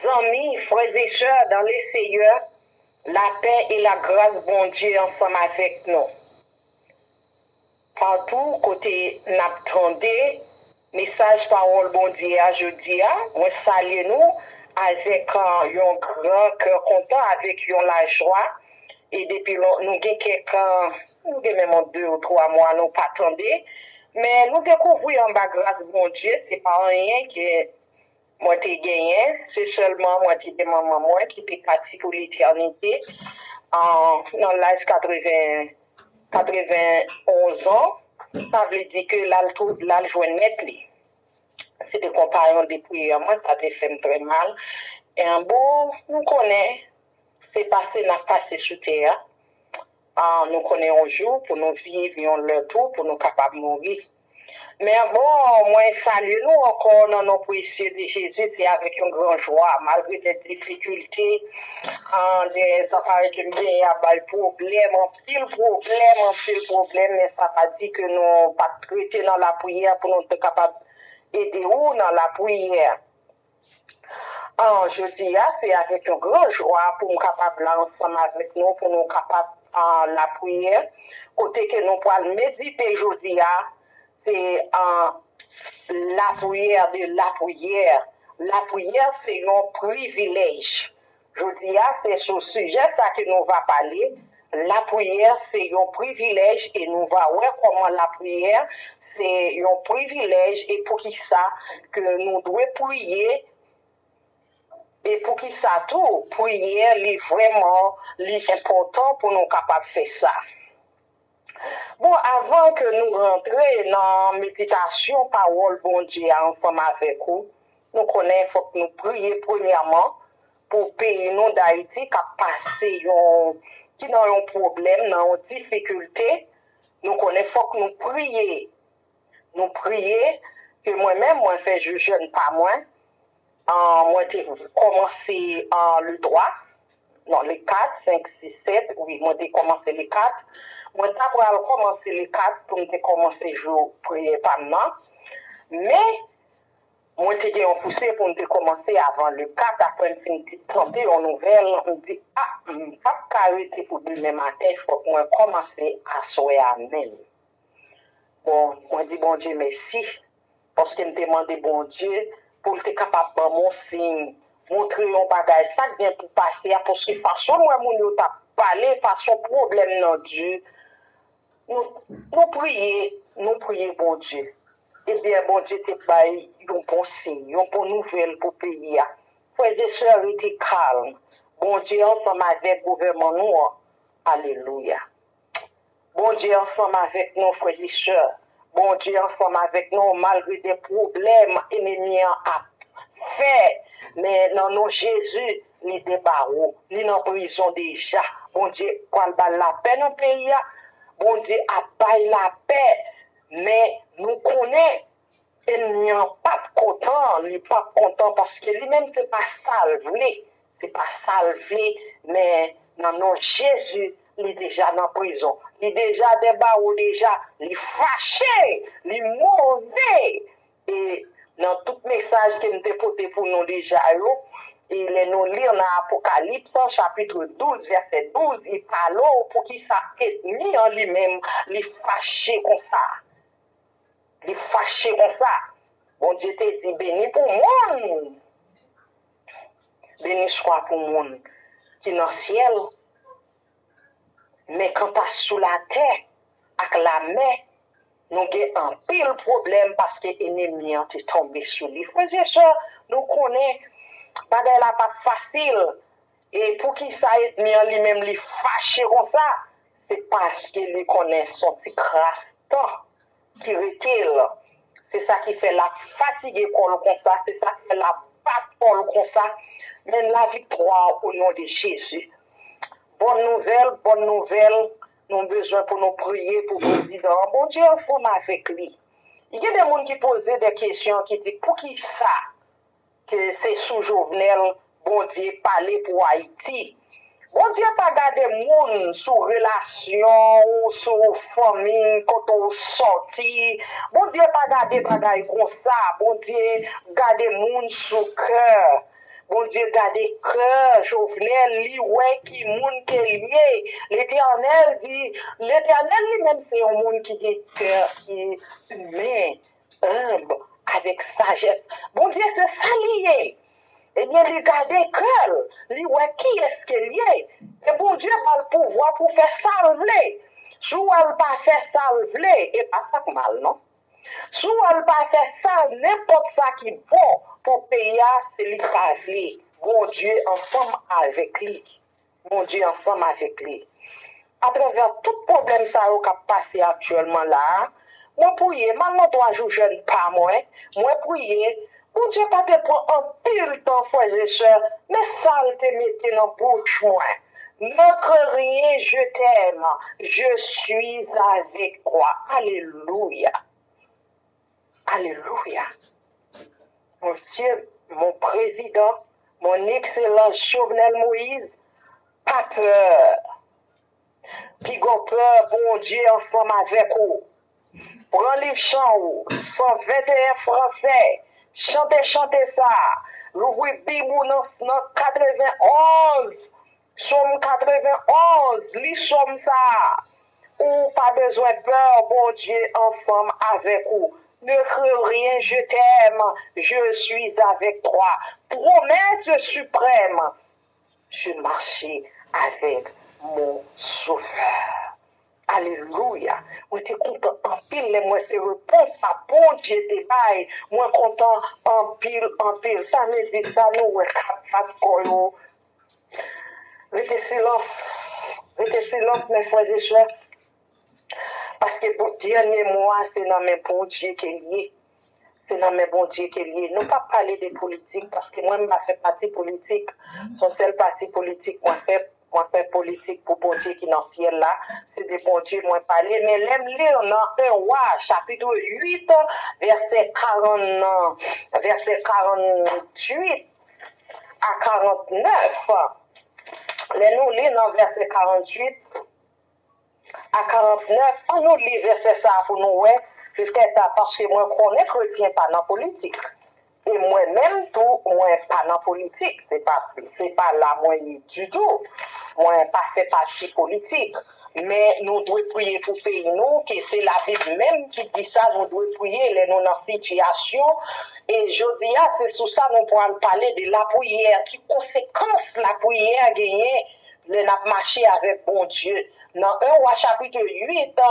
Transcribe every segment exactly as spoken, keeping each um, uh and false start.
Zanmi, frè e sè dan le Seyè, lapè e lagras Bondye ansanm avèk nou. Patou kote n ap tande mesaj pawòl Bondye a jodi a, mwen salye nou avèk, ah, yon gran kè kontan, avèk yon lajwa. E depi lon-, nou gen kèk, ah, nou gen menm yon de ou twa mwa nou pa tande, men nou dekouvri anba gras Bondye, se pa anyen ke mwen te genyen, se sèlman mwen te gen manman mwen ki te pati pou letènite, ah, nan laj katreven, katreven onz an. Sa vle di ke l al tou, l al jwenn mèt li. Se te konpayon de priyè mwen, sa te fè m trè mal. E bon, nou konnen, se pase n ap pase sou tè a. Ah, nou konnen yon jou pou nou viv, yon lè tou pou nou kapab mouri. Men bon, mwen salye nou ankò nan non presye de Jezi, se avèk yon gran jwa, malgre de difikilte, ah, de zafè ke m genyen ap bay pwoblèm, anpil pwoblèm, anpil pwoblèm, men sa pa di ke nou pa t rete nan lapriyè pou nou te kapab ede w nan lapriyè. Ah, jodi a, se avèk yon gran jwa pou m kapab la ansanm avèk nou, pou nou kapab, ah, lapriyè. Kote ke nou pral medite jodi a, se, ah, lapriyè de lapriyè. Lapriyè se yon privilèj. Jodi a, se sou sijè sa ke nou va pale. Lapriyè se yon privilèj e nou va wè kòman lapriyè se yon privilèj e poukisa ke nou dwe priye e poukisa tou priyè li vrèman li enpòtan pou nou kapab fè sa. Bon, avan ke nou rantre nan meditasyon pawòl Bondye a ansanm avèk ou, nou konnen fòk nou priye premyèman pou peyi nou Dayiti k ap pase yon, ki nan yon pwoblèm, nan yon difikilte. Nou konnen fòk nou priye. Nou priye ke mwen menm, mwen fè jou jèn pa mwen. Ah, mwen te kòmanse, ah, le twa, non, le kat, senk, sis, sèt, wi, mwen te kòmanse le kat. Mwen ta pral kòmanse le kat pou m te kòmanse jou priyè pa m nan. Men, mwen te gen yon pouse pou m te kòmanse avan le kat, apre m fin tande yon nouvèl, m di, a, m p ap ka rete pou demen maten, fòk mwen kòmanse aswè a menm. Bon, mwen di Bondye mèsi, paske m te mande Bondye pou l te kapab ban m yon siy, montre yon bagay, sa k gen pou pase a, paske fason m wè moun yo t ap pale, fason pwoblèm nan di, nou, nou priye, nou priye Bondye. Ebyen, Bondye te bay yon bon siy, yon bon nouvèl pou peyi a. Frè e sè, rete kalm. Bondye ansanm avèk gouvènman nou an. Alelouya. Bondye ansanm avèk nou, frè e sè. Bondye ansanm avèk nou, malgre de pwoblèm enemi an ap fè. Men nan non Jezi, li debawo. Li nan prizon deja. Bondye pral ba l lapè nan peyi a. Bondye ap bay lapè. Men nou konnen, enmi an p ap kontan, li p ap kontan paske li menm se pa sa l vle, se pa sa l vle, men nan non Jezi, li deja nan prizon, li deja dèyè bawo deja, li fache, li move. E nan tout mesaj ke m te pote pou nou deja yo, e lè nou li nan Apokalips, chapit douz, vèsè douz, li pale w poukisa enmi an li menm, li fache konsa. Li fache konsa. Bondye te di, beni pou moun. Beni swa pou moun ki nan syèl. Men kanta sou latè ak lamè, nou gen anpil pwoblèm paske enemi an te tonbe sou li. Frè e sè, nou konnen bagay la pa t fasil. E poukisa ènmi an li menm li fache konsa? Se paske li konnen se yon ti kras tan ki rete l. Se sa ki fè l ap fatige kò l konsa, se sa ki fè l ap bat kò l konsa. Men laviktwa o non de Jezi. Bòn nouvèl, bòn nouvèl, nou bezwen pou nou priye pou prezidan an. Bondye ansanm avèk li. Gen de moun ki poze de kesyon ki di poukisa ke se sou Jovenel Bondye pale pou Ayiti. Bondye pa gade moun sou relasyon ou, sou fanmi, kote w sòti. Bondye pa gade bagay konsa. Bondye gade moun sou kè. Bondye gade kè Jovenel, li wè ki moun ke l ye. Letènèl di, Letènèl li menm se yon moun ki gen kè ki imen, enb, avèk sajès. Bondye se sa li ye. Ebyen, li gade kè l, li wè kiyès ke l ye. E Bondye ba l pouvwa pou fè sa l vle. Si w wè l pa fè sa l vle, e pa sa k mal, non. Si w wè l pa fè sa, nenpòt sa ki bon pou peyi a, se li k pa vle. Bondye ansanm avèk li. Bondye ansanm avèk li. Atravè tout pwoblèm sa yo k ap pase aktyèlman la a, mwen priye, m al nan twa jou jèn pa mwen, mwen priye, Bondye pa te pran anpil tan, frè e sè, men sa l te mete nan bouch mwen. Ne crains rien, je t'aime, je suis avec toi. Alelouya. Alelouya. Mesye, mon prezidan, mon ekselans Jovenel Moïse, pa pè. Piga w pè, Bondye ansanm avèk ou. Pran liv chan ou, san venteyen fransè, chante chante sa, louvri Bib ou nan, nan katrevenonz, Sòm katrevenonz, li sòm sa a. Ou pa bezwen pè, Bondye ansanm avèk ou. Ne crains rien, je t'aime, je suis avec toi. Promesse suprême, je marche avec mon Sauveur. Alelouya. Mwen te kontan anpil lè mwen se repons sa Bondye te bay. Mwen kontan anpil, anpil. Sa vle di sa nou wè k ap bat kò yo. Rete silans. Rete silans, mes frères et sœurs. Paske pou dènye mo a, se nan men Bondye ke l ye. Se nan men Bondye ke l ye. Nou p ap pale de politik, paske mwen, m pa fè pati politik. Se yon sèl pati politik mwen fè. Mwen fè politik pou Bondye ki nan syèl la. Se de Bondye mwen pale. Men lè m li nan en Wa, chapit uit, vèsè karant, vèsè karanntuit a karantnèf, lè nou li nan vèsè karanntuit a karantnèf, ann nou li vèsè sa a pou nou wè, se sa, paske mwen konnen kretyen pa nan politik. E mwen menm tou, mwen pa nan politik. Se pa, se pa la mwen ye ditou. Mwen pa fè pati politik. Men nou dwe priye pou peyi nou, ke se Labib menm ki di sa, nou dwe priye lè nou nan sitiyasyon. E jodi a, se sou sa nou pral pale de lapriyè, ki konsekans lapriyè genyen lè n ap mache avèk Bondye. Nan en Wa chapit uit,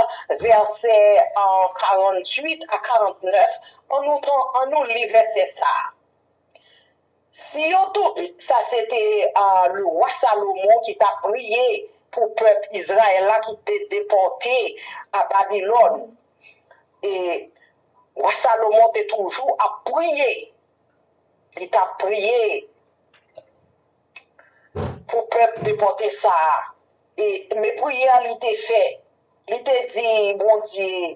vèsè, euh, karanntuit a karantnèf, ann nou, ann nou li vèsè sa a. Si yo tou, sa se te, euh, le wa Salomon ki t ap priye pou pèp Izrayèl la ki te depòte a Babilòn. E wa Salomon te toujou ap priye. Li t ap priye pou pèp depòte sa a. E, men priyè li te fè, li te di Bondye,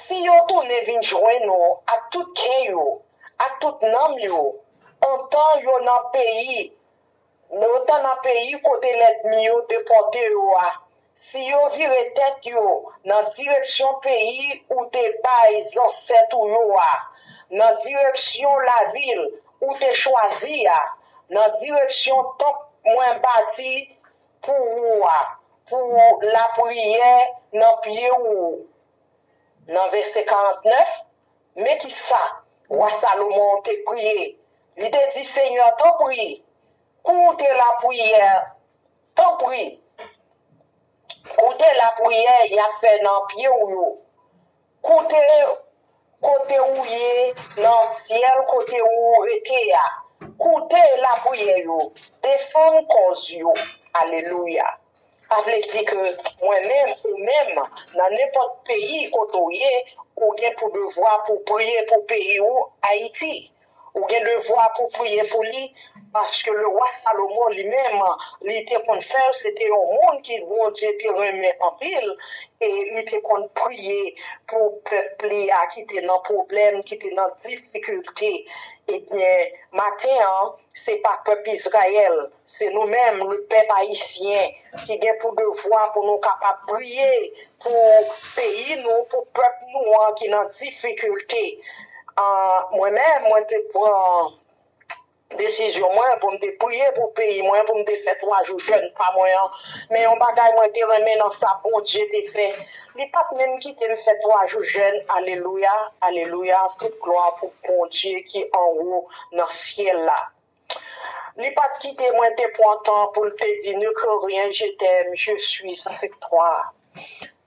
si yo tounen vin jwenn ou ak tout kè yo, ak tout nanm yo, antan yo nan peyi, antan nan peyi kote lènmi yo depòte yo a, si yo vire tèt yo nan direksyon peyi ou te bay zansèt ou yo a, nan direksyon lavil ou te chwazi a, nan direksyon tanp mwen bati pou ou a, pou lapriyè nan pye ou. Nan vèsè karantnèf, men ki sa wa Salomon te priye. Li te di, Senyè, tanpri, koute lapriyè, tanpri, koute lapriyè y ap fè nan pye w yo. Koute kote ou ye nan syèl, kote ou rete a. koute lapriyè yo, defann kòz yo. Alelouya. Sa vle di ke mwen menm, ou menm, nan nenpòt peyi kote w ye, ou gen pou devwa pou w priye pou peyi w, Ayiti. Ou gen devwa pou w priye pou li, paske lewa Salomon li menm, li te konn fè l, se te yon moun ki Bondye te renmen anpil, e li te konn priye pou pèp li a ki te nan pwoblèm, ki te nan difikilte. Ebyen, maten an, se pa pèp Izrayèl, se nou menm, le pèp ayisyen, ki gen pou devwa pou nou kapab priye pou peyi nou, pou pèp nou an ki nan difikilte. Ah, mwen menm, mwen te pran desizyon mwen pou m te priye pou peyi mwen, pou m te fè twa jou jèn pa mwen an. Men yon bagay mwen te renmen nan sa Bondye te fè. Li pa t menm kite m fè twa jou jèn. Alelouya, alelouya, tout glwa pou Bondye ki anwo nan syèl la. Li pa t kite mwen te pran tan pou l te di, ne crains rien, je t'aime, je suis avec toi.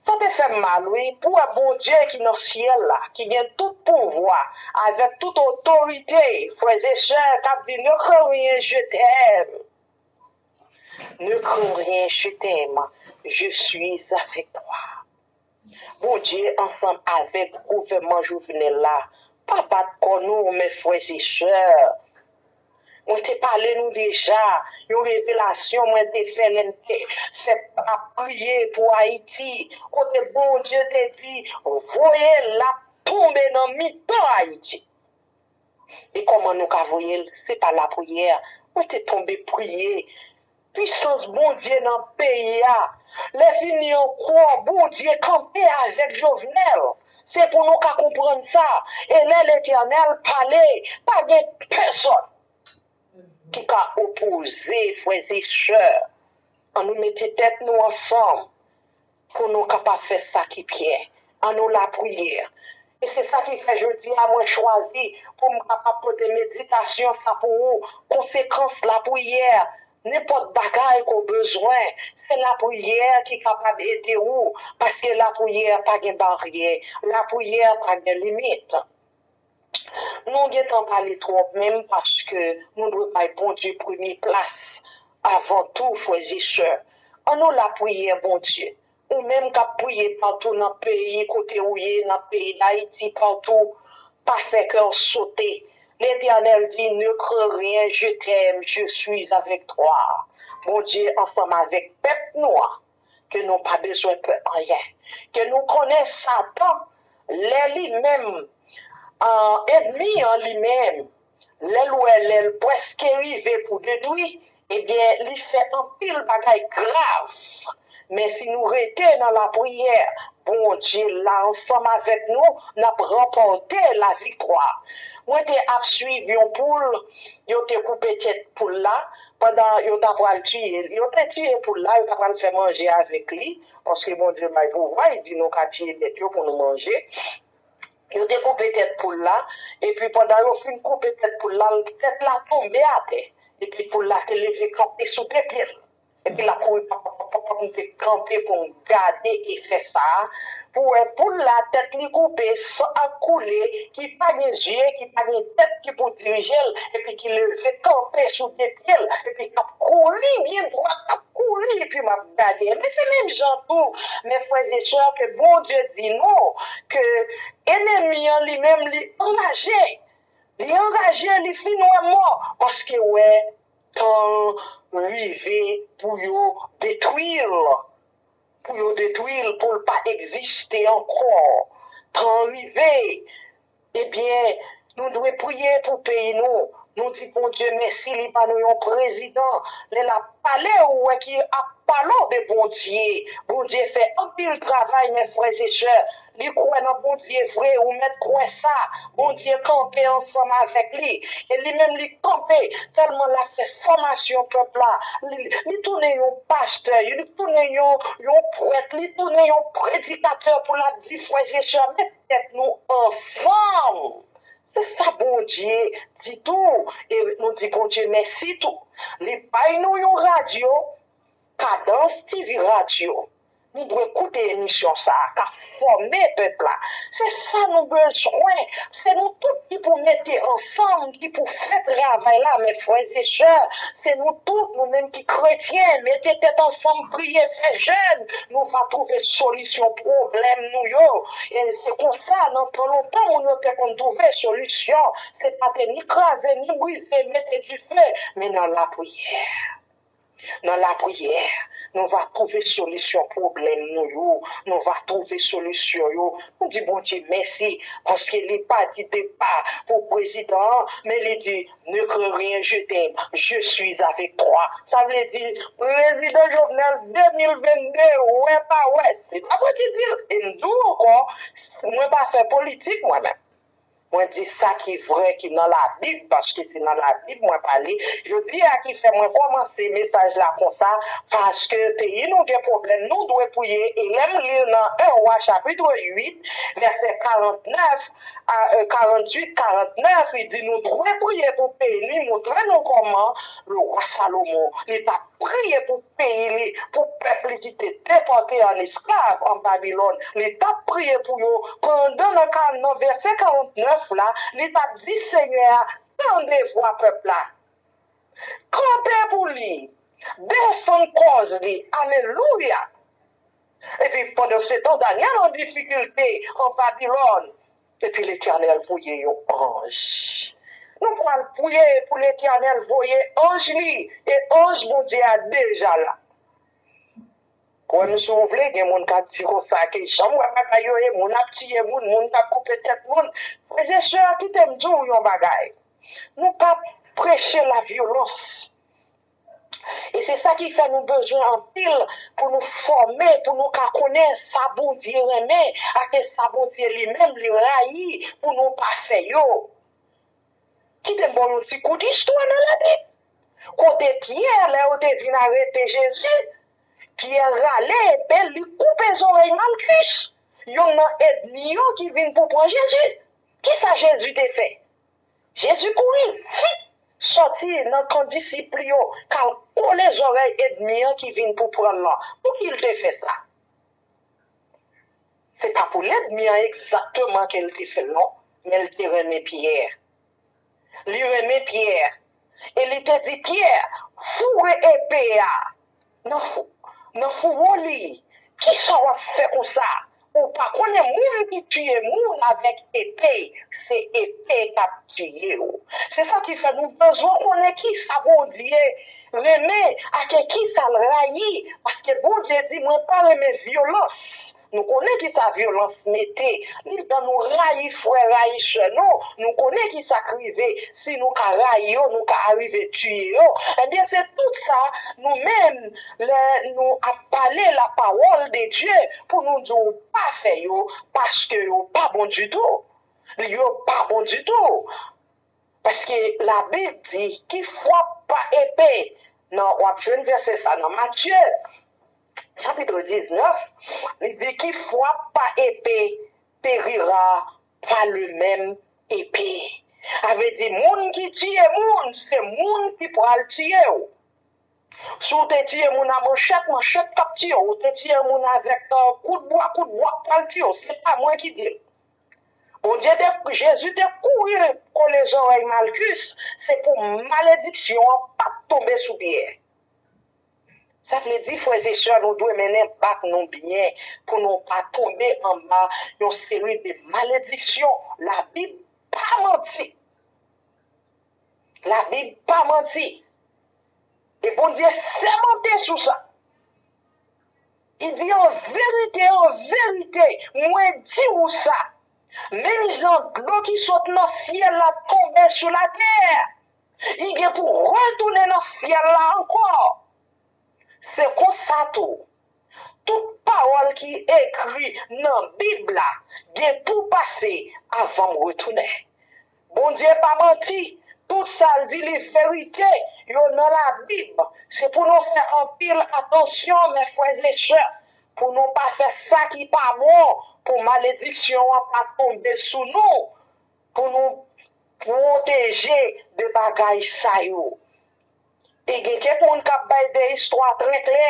Sa te fè m mal, wi, pou wè Bondye ki nan syèl la, ki gen tout pouvwa, avèk tout otorite, frè e sè, k ap di, ne crains rien, je t'aime. Ne crains rien, je t'aime, je suis avec toi. Bondye ansanm avèk gouvènman Jovenel la, pa bat kò nou, men frè e sè. Mwen te pale nou deja, yon revelasyon mwen te fè lè m te fè ap priye pou Ayiti, kote Bondye te di, voye l ap tonbe nan mitan Ayiti. E kòman nou ka voye l? Se pa lapriyè. Mwen te tonbe priye. Pisans Bondye nan peyi a. Lè fini ankò, Bondye kanpe avèk Jovenel. Se pou nou ka konprann sa. E lè Letènèl pale, pa gen pèsòn ki ka opoze, frè e sè. Ann nou mete tèt nou ansanm pou nou kapab fè sa ki byen. Ann nou lapriyè. E se sa ki fè jodi a mwen chwazi pou m kapab pote meditasyon sa pou ou, konsekans lapriyè. Nenpòt bagay ke w bezwen, se lapriyè ki kapab ede ou, paske lapriyè pa gen baryè, lapriyè pa gen limit. Nou gentan pale twòp menm paske nou dwe bay Bondye premye plas avan tou, frè e sè. Ann nou lapriyè Bondye. Ou menm k ap priye patou nan peyi kote ou ye, nan peyi Dayiti, patou, pa fè kè w sote. Letènèl di, ne crains rien, je t'aime, je suis avec toi. Bondye ansanm avèk pèp nou an, ke nou pa bezwen pè anyen. Ke nou konnen Satan, lè li menm, an, ènmi an li menm, lè l wè lè l prèske rive pou detwi, ebyen, li fè anpil bagay grav. Men si nou rete nan lapriyè, Bondye la ansanm avèk nou, n ap ranpòte laviktwa. Mwen te ap swiv yon poul, yo te koupe tèt poul la, pandan yo ta pral tiye l. Yo te tiye poul la, yo ta pral fè manje avèk li, paske Bondye bay pouvwa, li di nou ka tiye bèt yo pou nou manje. Yo te koupe tèt poul la, epi pandan yo fin koupe tèt poul la, tèt la tonbe atè. Epi poul la te leve kanpe sou de pye l. Epi l ap kouri, pap, pap, pap, pap, m te kanpe pou m gade efè sa a. Pou wè poul la, tèt li koupe, san ap koule, ki pa gen zye, ki pa gen tèt ki pou dirije l, epi ki leve kanpe sou de pye l, epi k ap kouri byen dwat, k ap kouri, epi m ap gade. Men se menm jan tou, men frè e sè, ke Bondye di nou, ke enemi an li menm, li anraje. Li anraje, li fin wè mò, paske wè, tan rive pou yo detwi l, pou yo detwi l, pou l pa egziste ankò. Tan rive. Ebyen, nou dwe priye pou peyi nou. Nou di Bondye mèsi, li ban nou yon prezidan. Lè l ap pale, ou wè ki ap pale w de Bondye. Bondye fè anpil travay, men frè e sè, li kwè nan Bondye vre, ou mèt kwè sa. Bondye kanpe ansanm avèk li. E li menm li kanpe, tèlman l ap fè fòmasyon pèp la. Li, li tounen yon pastè, li tounen yon, yon prèt, li tounen yon predikatè pou l ap di frè e sè, met tèt nou ansanm. Se sa Bondye di tou. E nou di Bondye mèsi tou. Li bay nou yon radyo, Kadans T V Radyo. Nou dwe koute emisyon sa a k ap fòme pèp la. Se sa nou bezwen. Se nou tout ki pou mete ansanm, ki pou fè travay la, mes frères et sœurs. Se nou tout, nou menm ki kretyen, mete tèt ansanm, priye, fè jèn. Nou va twouve solisyon pwoblèm nou yo. E se konsa, nan tan lontan, moun yo te konn twouve solisyon. Se pa te ni kraze, ni brize, mete dife, men nan lapriyè. Nan lapriyè, nou va twouve solisyon pwoblèm nou yo. Nou va twouve solisyon yo. Nou di Bondye mèsi, paske li pa di depa pou prezidan an, men li di, ne crains rien, je t'aime, je suis avec toi. Sa vle di, prezidan Jovenel de mil vennde, wè pa wè, se pa mwen ki di l. E m di w ankò, mwen pa fè politik mwen menm. Mwen di sa ki vrè, ki nan Labib, paske se nan Labib mwen pale. Jodi a ki fè mwen kòmanse mesaj la konsa, paske peyi nou gen pwoblèm, nou dwe priye. E lè m li nan en Wa chapit uit, vèsè karantnèf a, e, karanntuit, karantnèf, li di nou dwe priye pou peyi nou, li montre nou kòman le wa Salomon, li t ap priye pou peyi li, pou pèp li ki te depòte an esklav an Babilòn. Li t ap priye pou yo, pandan nan ka-, nan vèsè karantnèf la, li t ap di Senyè a, tande vwa pèp la. Kanpe pou li, defann kòz li. Alelouya! Epi pandan se tan, Danyèl an difikilte an Babilòn. Epi Letènèl voye yon anj. Nou pral priye pou Letènèl voye anj li, e anj Bondye a deja la. Kwè m si w vle, gen moun k ap di konsa ke jan m wè bagay yo ye, moun ap tiye moun, moun k ap koupe tèt moun. Frè e sè, kite m di w yon bagay. Nou p ap preche lavyolans. E se sa ki fè nou bezwen anpil pou nou fòme, pou nou ka konnen sa Bondye renmen, ak sa Bondye li menm li rayi, pou nou pa fè yo. Kite m ba w yon ti kout istwa nan Labib. Kote Pyè, lè yo te vin arete Jezi, Pyè rale epe l, li koupe zòrèy Malkis, youn nan ènmi yo ki vin pou pran Jezi. Kisa Jezi te fè? Jezi kouri vit sòti nan kan disip li yo, k al kole zòrèy ènmi an ki vin pou pran l lan. Pouki l te fè sa? Se pa pou lènmi an egzakteman ke l te fè l, non, men l te renmen Pyè. Li renmen Pyè. E li te di Pyè, foure epe a nan fou, nan fouwo li. Kisa w ap fè konsa? Ou pa konnen moun ki tiye moun avèk epe, se epe k ap tiye w. Se sa ki fè nou bezwen konnen kisa Bondye renmen ak kisa l rayi, paske Bondye di, mwen pa renmen vyolans. Nou konnen kisa vyolans mete. Li ban nou rayi frè, rayi sè nou. Nou konnen kisa k rive. Si nou ka rayi yo, nou ka arive tiye yo. Ebyen, se tout sa, nou menm, lè nou ap pale la parole de Dieu, pou nou di w pa fè yo, paske yo pa bon ditou. Yo pa bon ditou. Paske Labib di, qui frappe par épée, nan, w ap jwenn vèsè sa nan Matye, chapitre dix-neuf, li di, qui frappe par épée périra par le même épée. Sa vle di, moun ki tiye moun, se moun ki pral tiye w. Si w te tiye moun a manchèt, manchèt k ap tiye w. Ou te tiye moun avèk, euh, kout bwa, kout bwa k pral tiye w. Se pa mwen ki di l. Bondye te, Jezi te kouri kole zòrèy Malkis, se pou malediksyon an pa t tonbe sou Pyè. Sa vle di, frè e sè, nou dwe mennen bak nou byen pou nou pa tonbe anba yon seri de malediksyon. Labib pa manti. Labib pa manti. E Bondye sèmante sou sa. Li di, an verite, an verite, mwen di w sa, menm jan dlo ki sot nan syèl la tonbe sou latè, li gen pou retounen nan syèl la ankò. Se konsa tou, tout pawòl ki ekri nan Bib la gen pou pase avan m retounen. Bondye pa manti, tout sa l di li verite, yo nan Labib. Se pou nou fè anpil atansyon, mes frères et sœurs, pou nou pa fè sa ki pa bon, pou malediksyon an pa tonbe sou nou, pou nou pwoteje de bagay sa yo. E gen kèk moun k ap bay de istwa trè klè.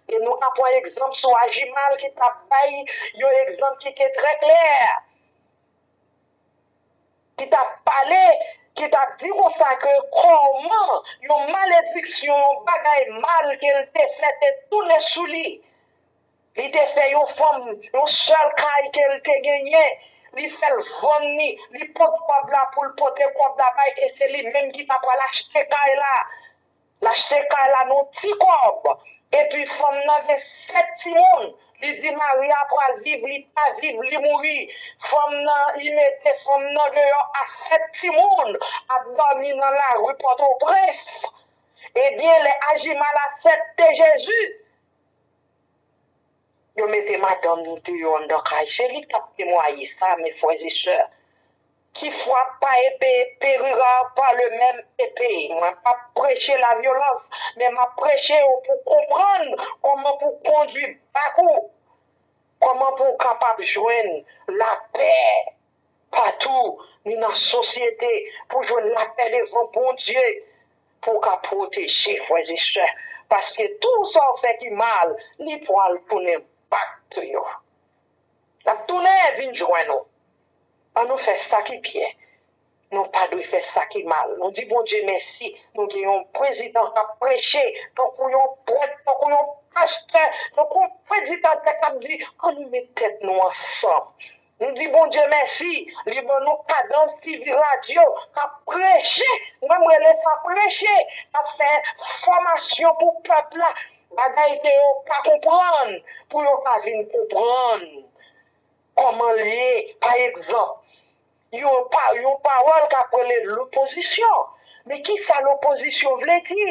E nou ka pran egzanp sou Ajimal ki t ap bay yon egzanp ki te trè klè, ki t ap pale, ki t ap di konsa ke kòman yon malediksyon, yon bagay mal ke l te fè te tounen sou li. Li te fè yon fanm, yon sèl kay ke l te genyen, li fè l vann li, li pot kòb la pou l pote kòb la bay, e se li menm ki ta pral achte kay la. L achte kay la nan yon ti kòb. Epi fanm nan gen sèt timoun. Li di mari a pral viv, li pa viv, li mouri. Fanm nan, li mete fanm nan deyò ak sèt timoun ap dòmi nan lari Pòtoprens. Ebyen, lè Ajimal asèpte Jezi, yo mete madanm li deyò anndan kay. Se li k ap temwaye sa, mes frères et sœurs. Qui frappe par épée périra par le même épée. Mwen p ap preche lavyolans, men m ap preche yo pou konprann kòman pou kondui bak ou, kòman pou w kapab jwenn lapè patou, ni nan sosyete, pou jwenn lapè devan Bondye, pou w ka pwoteje frè e sè. Paske tou sa w fè ki mal, li pral tounen bak tou yo. L ap tounen vin jwenn ou. Ann nou fè sa ki byen. Nou pa dwe fè sa ki mal. Nou di Bondye mèsi. Nou gen yon prezidan k ap preche tankou yon prèt, tankou yon pastè, tankou yon predikatè k ap di, ann nou met tèt nou ansanm. Nou di Bondye mèsi, li ban nou Kadans T V radyo k ap preche. Mwen, m rele sa preche, k ap fè fòmasyon pou pèp la. Bagay ke yo pa konprann, pou yo ka vin konprann kòman l ye. Pa egzanp, yon pa, yon pawòl k ap rele lopozisyon. Men kisa lopozisyon vle di?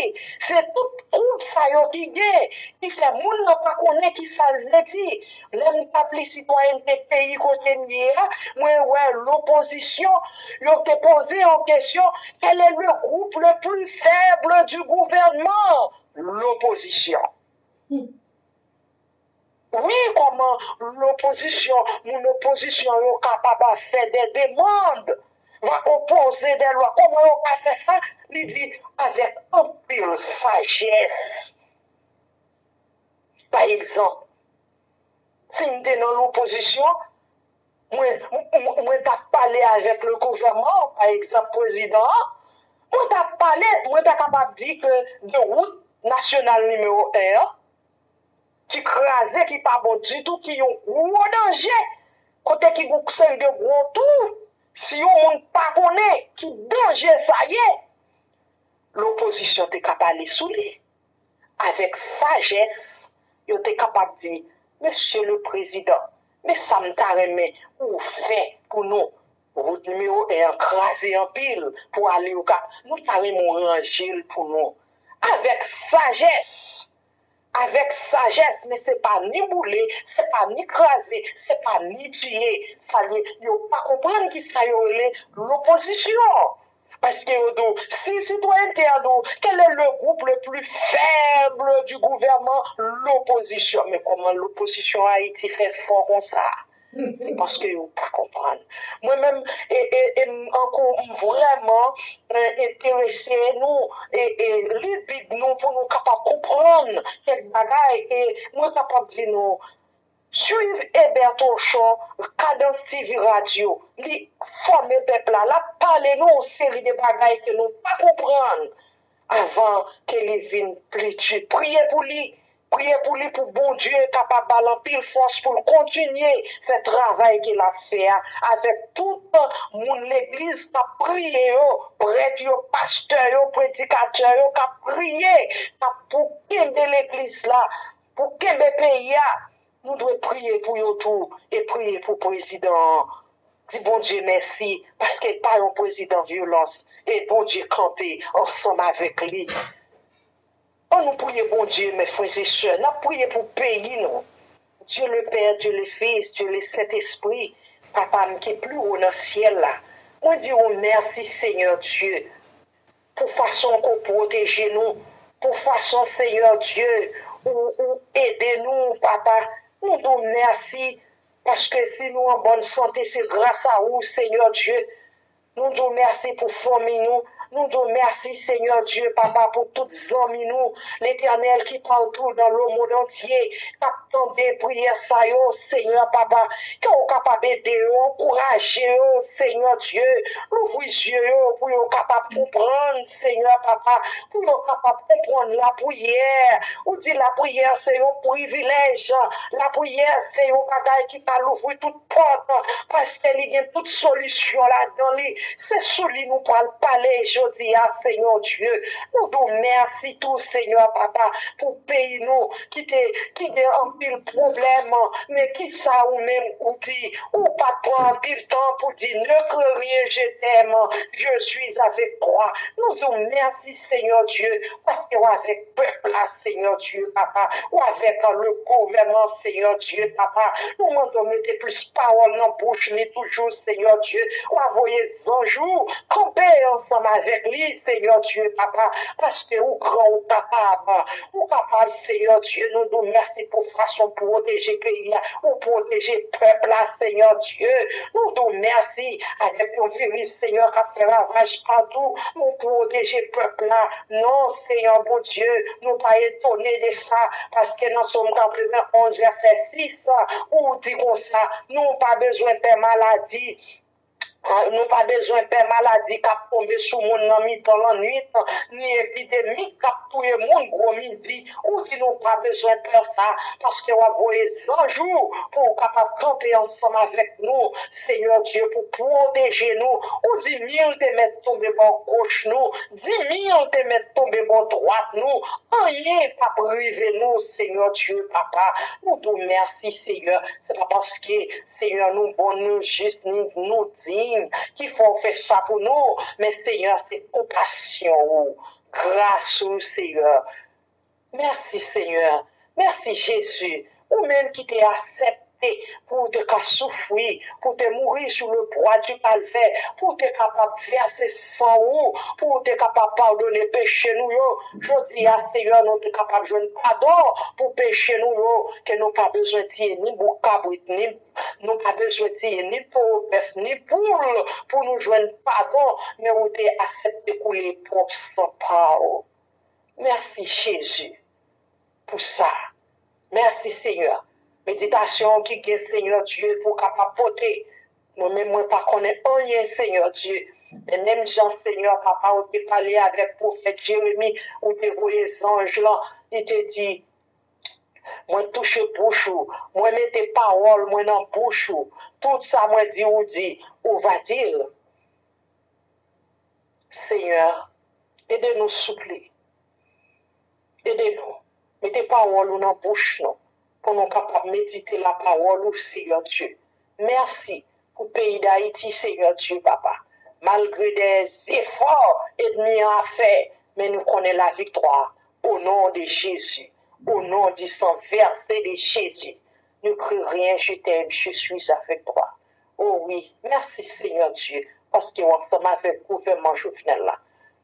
Se tout group sa yo ki gen, ki fè moun nan pa konnen kisa l vle di. Lè m t ap li sitwayènte peyi kote m ye a, mwen wè lopozisyon, yo te poze yon kesyon, quel est le groupe le plus faible du gouvernement? Lopozisyon. Wi, kòman lopozisyon, moun lopozisyon yo kapab ap fè de demann, va opoze de lwa. Kòman yo ka fè sa? Li di, avèk anpil sajès. Pa egzanp, si m te nan lopozisyon, mwen, mwen, mwen t ap pale avèk le gouvènman, pa egzanp, prezidan an, mwen t ap pale, mwen ta kapab di ke de wout nasyonal nimewo en an, ki kraze, ki pa bon ditou, ki yon gwo danje, kote ki gon seri de gwo tou, si yon moun pa konnen ki danje sa ye, lopozisyon te ka pale sou li. Avèk sajès, yo te kapab di, Mesye le prezidan, men sa m ta renmen ou fè pou nou. Wout nimewo en an kraze anpil pou ale Okap. Nou ta renmen w ranje l pou nou. Avèk sajès. Avèk sajès, men se pa ni boule, se pa ni kraze, se pa ni tiye. Sa l ye, yo pa konprann kisa yo rele lopozisyon. Paske yo di w, si sitwayènte a di w, quel est le groupe le plus faible du gouvernement? Lopozisyon. Men kòman lopozisyon Ayiti fè fò konsa? Se paske yo pa konprann. Mwen menm, e, e, e m, ankò, m vrèman, e, enterese nou, e, e li Bib nou pou nou kapab konprann kèk bagay. E mwen kapab di nou, swiv Eber Tochon, Kadans T V radyo. Li fòme pèp la. L ap pale nou yon seri de bagay ke nou pa konprann avan ke li vin pli di. Priye pou li. Priye pou li pou Bondye kapab ba l anpil fòs pou l kontinye fè travay ke l ap fè a avèk tout moun legliz k ap priye yo, prèt yo, pastè yo, predikatè yo k ap priye, k ap pou kenbe legliz la, pou kenbe peyi a. Nou dwe priye pou yo tou e priye pou prezidan an. Di Bondye mèsi paske l pa yon prezidan vyolans e Bondye kanpe ansanm avèk li. Ann nou priye Bondye, mes frères et sœurs, n ap priye pou peyi nou. Dieu le Père, Dieu le Fils, Dieu le Saint-Esprit, Papa m ki pi wo nan syèl la, mwen di w mèsi, Senyè Dye, pou fason ke w pwoteje nou, pou fason, Senyè Dye, ou, ou ede nou, Papa. Nou di w mèsi, paske si nou an bòn sante, se gras a ou, Senyè Dye. Nou di w mèsi pou fanmi nou, Nou di w mèsi, Senyè Dye, Papa, pou tout zanmi nou, Letènèl, ki patou dans le monde entier, k ap tande priyè sa yo, Senyè, Papa, ke w kapab ede yo, ankouraje yo, Senyè Dye, louvri zye yo pou yo kapab konprann, Senyè, Papa, pou yo kapab konprann lapriyè. Ou di lapriyè se yon privilèj, lapriyè se yon bagay ki ka louvri tout pòt, paske li gen tout solisyon ladan li. Se sou li nou pral pale jodi a, Senyè Dye. Nou di w mèsi tou, Senyè Papa, pou peyi nou ki te ki gen anpil pwoblèm, men kisa ou menm ou di? Ou pa t pran anpil tan pou di, ne crains rien, je t'aime, je suis avec toi. Nou di w mèsi, Senyè Dye, paske w avèk pèp la, Senyè Dye, Papa. Ou avèk le gouvènman, Senyè Dye, Papa. Nou mande w mete plis pawòl nan bouch li toujou, Senyè Dye. W a voye zanj ou kanpe ansanm avèk li, Senyè Dye, Papa, paske ou gran, ou kapab. Ou kapab, Senyè Dye, nou di w mèsi pou fason w pwoteje peyi a, ou pwoteje pèp la, Senyè Dye. Nou di w mèsi avèk yon viris, Senyè, k ap fè ravaj patou, ou pwoteje pèp la. Non, Senyè Bondye, nou pa etone de sa, paske nan Sòm katrevenn onz, vèsè sis, ou di konsa, nou pa bezwen pè maladi. Nou pa bezwen pè maladi k ap tonbe sou moun nan mitan lannwit, ni epidemi k ap touye moun gwo midi. Ou di nou pa bezwen pè sa, paske w ap voye zanj ou pou w kapab kanpe ansanm avèk nou, Senyè Dye, pou pwoteje nou. Ou di mil te mèt tonbe bò goch nou, di mil te mèt tonbe bò dwat nou, anyen p ap rive nou, Senyè Dye, Papa. Nou di w mèsi, Senyè. Se pa paske Senyè, nou bon, nou jis, ni nou diy, ki fè w fè sa pou nou. Men, Senyè, se konpasyon ou, gras ou, Senyè. Mèsi, Senyè. Mèsi, Jezi. Ou menm ki te aksepte pou w te ka soufri, pou w te mouri sou le bwa di kalvè, pou w te kapab vèse san ou, pou w te kapab padone peche nou yo. Jodi a, Senyè, nou te kapab jwenn padon pou peche nou yo, ke nou pa bezwen tiye ni bouk kabrit, ni Nou pa bezwen tiye ni toro bèf, ni poul pou nou jwenn padon, men ou te aksepte koule pwòp san pa w. Mèsi, Jezi, pou sa. Mèsi, Senyè. Meditasyon ki gen, Senyè Dye, pou w kapab pote. Mwen menm, mwen pa konnen anyen, Senyè Dye. Men menm jan, Senyè, Papa, ou te pale avèk pwofèt Jeremi, ou te voye zanj lan, li te di, Mwen touche bouch ou. Mwen mete pawòl mwen nan bouch ou. Tout sa mwen di ou di, ou va di l. Senyè, ede nou souple. Ede nou. Mete pawòl ou nan bouch nou pou nou kapab medite lapawòl ou, Senyè Dye. Mèsi pou peyi Dayiti, Senyè Dye, Papa. Malgre dè zefò ènmi an ap fè, men nou konnen laviktwa. O non de Jezi, o non di san vèse de Jezi, ne crains rien, je t'aime, je suis avec toi. O wi, mèsi Senyè Dye, paske w ansanm avèk gouvènman Jovenel la.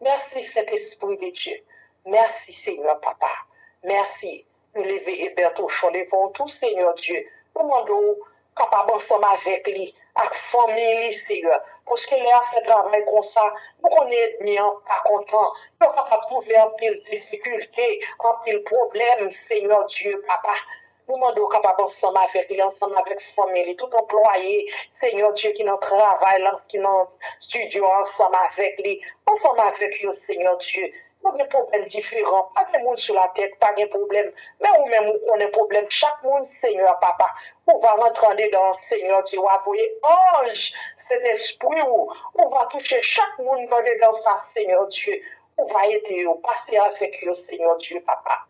Mèsi Sentespri de Dye. Mèsi Senyè Papa. Mèsi. Nou leve Ebè Tochon devan w tou, Senyè Dye. Nou mande w kapab ansanm avèk li, ak fanmi li, Senyè. Paske lè y ap fè travay konsa, nou konnen ènmi an pa kontan. Yo kapab twouve anpil difikilte, anpil pwoblèm, Senyè Dye, Papa. Nou mande w kapab ansanm avèk li, ansanm avèk fanmi li, tout anplwaye, Senyè Dye, ki nan travay la, ki nan estidyo a, ansanm avèk li, ansanm avèk yo, Senyè Dye. Nou gen pwoblèm diferan. Pa gen moun sou latè ki pa gen pwoblèm. Men ou menm, ou konnen pwoblèm chak moun, Senyè Papa. Ou va rantre andedan, Senyè Dye, w a voye anj Sentespri ou. Ou va touche chak moun ki andedan sa, Senyè Dye. Ou va ede yo, pase avèk yo, Senyè Dye, Papa.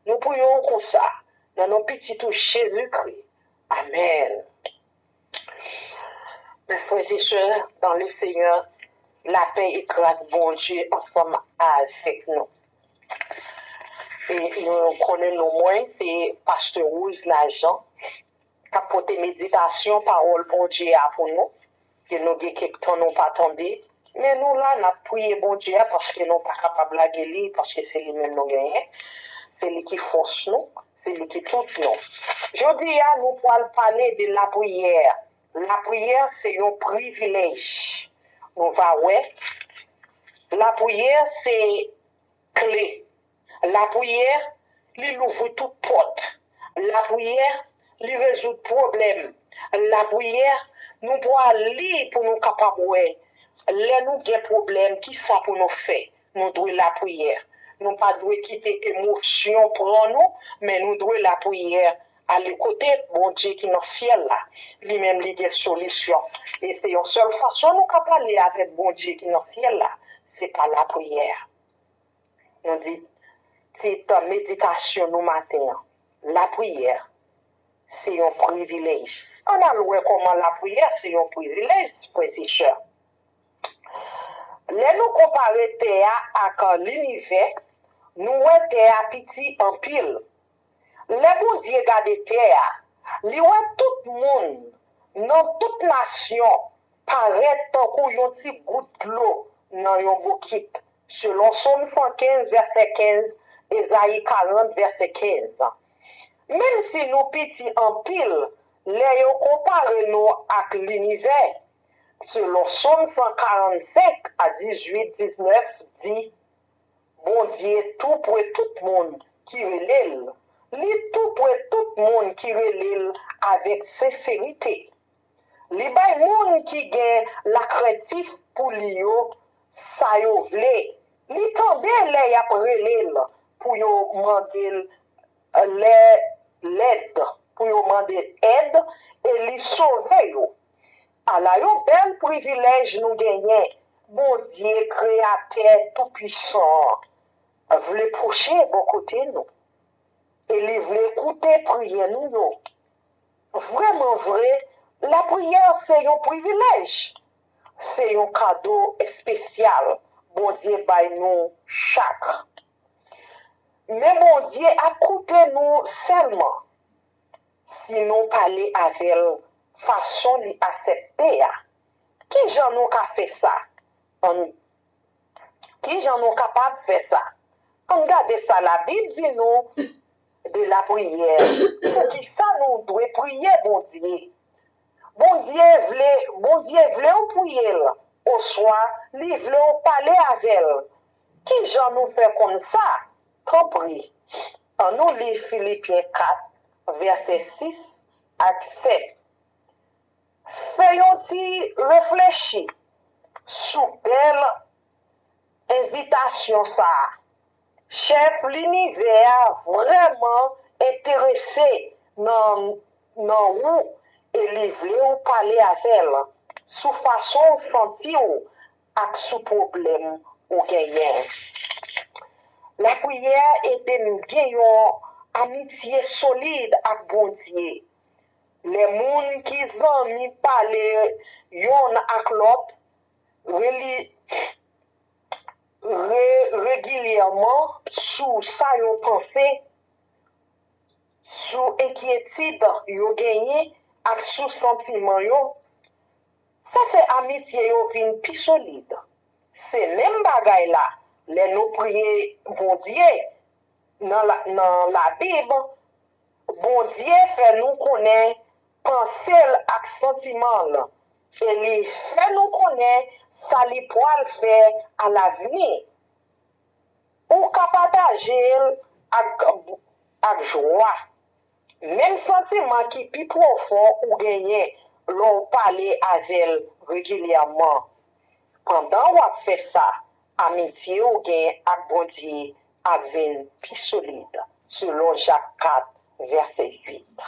Nou priye w konsa, nan non Pitit ou Jezikri. Amèn. Mes frères et sœurs dans le Seigneur, lapè e gras Bondye ansanm avèk nou. E nou konnen non mwen, se Pastè Rose Lajean, k ap pote meditasyon pawòl Bondye a pou nou. Ke nou gen kèk tan nou pa tande, men nou la, n ap priye Bondye a, paske nou pa kapab lage li, paske se li menm nou genyen. Se li ki fòs nou, se li ki tout nou. Jodi a, nou pral pale de lapriyè. Lapriyè se yon privilèj. Nou va wè, Lapriyè se kle. Lapriyè, li louvri tout pòt. Lapriyè, li rezoud pwoblèm. Lapriyè, nou pral li pou nou kapab wè lè nou gen pwoblèm, kisa pou nou fè. Nou dwe lapriyè. Nou pa dwe kite emosyon pran nou, men nou dwe lapriyè. Ale kote Bondye ki nan syèl la. Li menm li gen solisyon. E se yon sèl fason nou ka pale avèk Bondye ki nan syèl la, se pa lapriyè. Nou di tit meditasyon nou maten an, lapriyè se yon privilèj. Ann al wè kòman lapriyè se yon privilèj, frè e sè. Lè nou konpare tè a ak linivè, nou wè tè a piti anpil. Lè Bondye gade tè a, li wè tout moun nan tout nasyon parèt tankou yon ti gout dlo nan yon bokit, selon Sòm san kenz, vèsè kenz, Ezayi karant, vèsè kenz. Menm si nou piti anpil lè yo konpare nou ak linivè, selon Sòm san karannsenk a dizuit, diznèf di, Bondye tou pre tout moun ki rele l. Li tou pre tout moun ki rele l avèk senserite. Li bay moun ki gen lakrentif pou li yo sa yo vle. Li tande lè y ap rele l pou yo mande l lè lèd, pou yo mande èd, e li sove yo. Ala yon bèl privilèj nou genyen! Bondye, Kreyatè Toupisan an, vle pwoche bò kote nou, e li vle koute priyè nou yo. Vrèman vre, lapriyè se yon privilèj. Se yon kado espesyal Bondye bay nou chak. Men Bondye ap koute nou sèlman si nou pale avè l fason li aksepte a. Kijan nou ka fè sa? Ann Kijan nou kapab fè sa? Ann gade sa Labib di nou de lapriyè. Poukisa nou dwe priye Bondye? Bondye vle, Bondye vle w priye l, oswa li vle w pale avè l. Kijan nou fè konn sa? Tanpri, ann nou li Filipyen kat, vèsè sis ak sèt. Fè yon ti reflechi sou bèl envitasyon sa a. Chèf linivè a vrèman enterese nan, nan ou e li vle w pale avè l sou fason w santi w ak sou pwoblèm ou genyen. Lapriyè ede n gen yon amitye solid ak Bondye. Lè moun ki zanmi pale yonn ak lòt reli, re, regilyèman sou sa yo panse, sou enkyetid yo genyen ak sou santiman yo, sa fè amitye yo vin pi solid. Se menm bagay la lè nou priye Bondye nan, la, nan Labib. Bondye fè nou konnen panse l ak santiman l, e li fè nou konnen sa li pral fè alavni. Ou ka pataje l ak, ak jwa, menm santiman ki pi pwofon ou genyen lè w pale avè l regilyèman. Pandan w ap fè sa, amitye w gen ak Bondye ap vin pi solid, selon Jak kat, vèsè uit.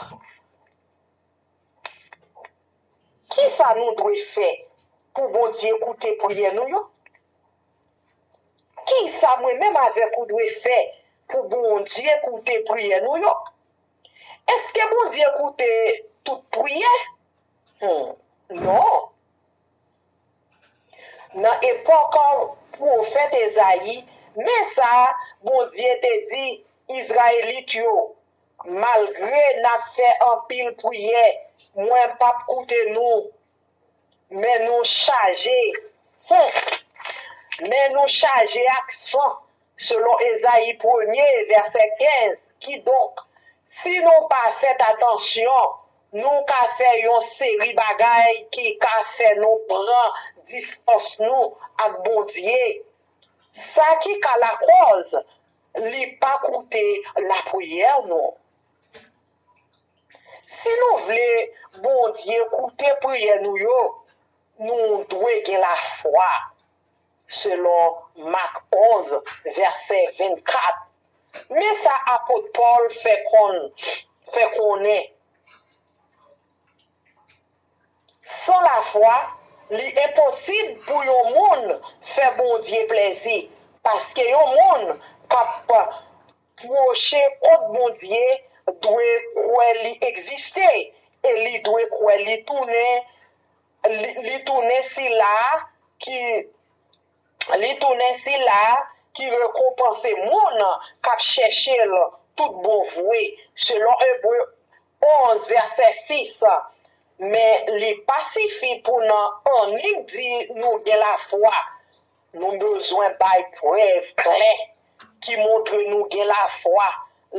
Kisa nou dwe fè pou Bondye koute priyè nou yo? Kisa mwen menm avèk ou dwe fè pou Bondye koute priyè nou yo? Èske Bondye koute tout priyè? Hmm, non. Nan epòk pwofèt Ezayi, men sa Bondye te di Izrayelit yo, malgre n ap fè anpil priyè, mwen p ap koute nou. Men nou chaje, hmm, men nou chaje ak san, selon Ezayi premye, vèsè kenz. Kidonk, si nou pa fèt atansyon, nou ka fè yon seri bagay ki ka fè nou pran distans nou ak Bondye. Sa ki ka lakòz li pa koute lapriyè nou. Si nou vle Bondye koute priyè nou yo, nou dwe gen lafwa, selon Mak onz, vèsè vennkat. Men sa apot Pòl fè konn, fè konnen, san lafwa, li enposib pou yon moun fè Bondye plezi, paske yon moun k ap pwoche kont Bondye dwe kwè li egziste, e li dwe kwè li tounen, li, li tounen sila ki, li tounen sila ki rekonpanse moun k ap chèche l tout bon vre, selon Ebre onz, vèsè sis. Men li pa sifi pou n annik di nou gen lafwa. Nou bezwen bay prèv klè ki montre nou gen lafwa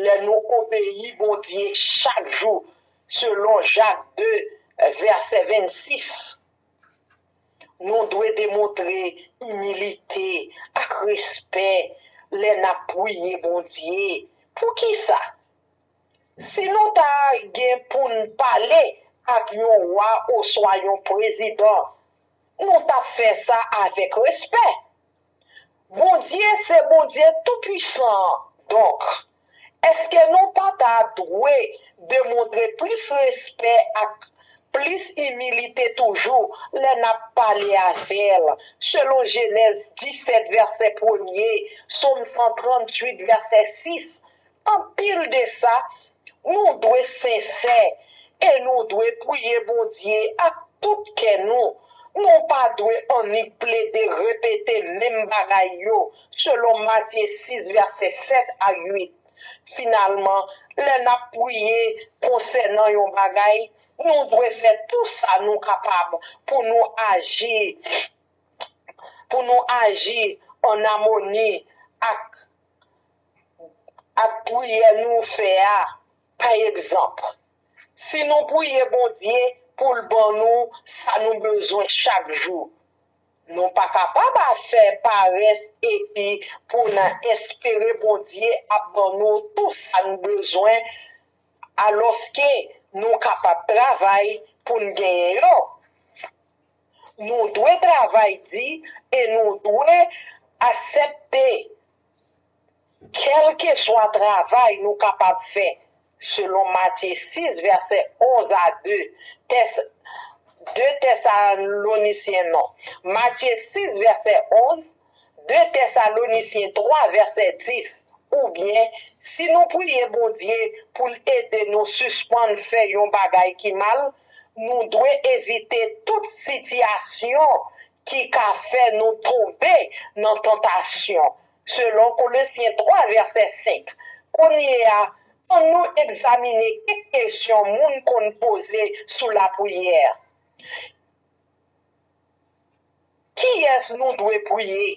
lè nou obeyi Bondye chak jou, selon Jak de, vèsè vennsis. Nou dwe demontre imilite ak respè lè n ap priye Bondye. Poukisa? Si nou ta gen pou n pale ak yon wa oswa yon prezidan, nou t ap fè sa avèk respè. Bondye se Bondye toupisan an. Donk, èske nou pa ta dwe demontre plis respè ak plis imilite toujou lè n ap pale avè l? Selon Jenèz disèt, vèsè premye, Sòm san tranntuit, vèsè sis, anpil de sa, nou dwe sensè e nou dwe priye Bondye ak tout kè nou. Nou pa dwe annik plede repete menm bagay yo, selon Matye sis, vèsè sèt a uit. Finalman, lè n ap priye konsènan yon bagay, nou dwe fè tou sa nou kapab pou nou aji, pou nou aji ann amoni ak ak priyè nou fè a. Pa egzanp, si nou priye Bondye pou l ban nou sa nou bezwen chak jou, nou pa kapab ap fè parès epi pou n espere Bondye ap ban nou tou sa n bezwen, alòske nou kapab travay pou n genyen yo. Nou dwe travay di e nou dwe aksepte kèlkeswa travay nou kapab fè, selon Matye sis, vèsè onz a de, Tès, de Tèsalonisyen non. Matye sis, vèsè onz, de Tèsalonisyen twa, vèsè dis. Oubyen, si nou priye Bondye pou l ede nou sispann fè yon bagay ki mal, nou dwe evite tout sitiyasyon ki ka fè nou tonbe nan tantasyon, selon Kolosyen twa, vèsè senk. Kounye a, ann nou egzamine kèk kesyon moun konn poze sou lapriyè. Kiyès nou dwe priye?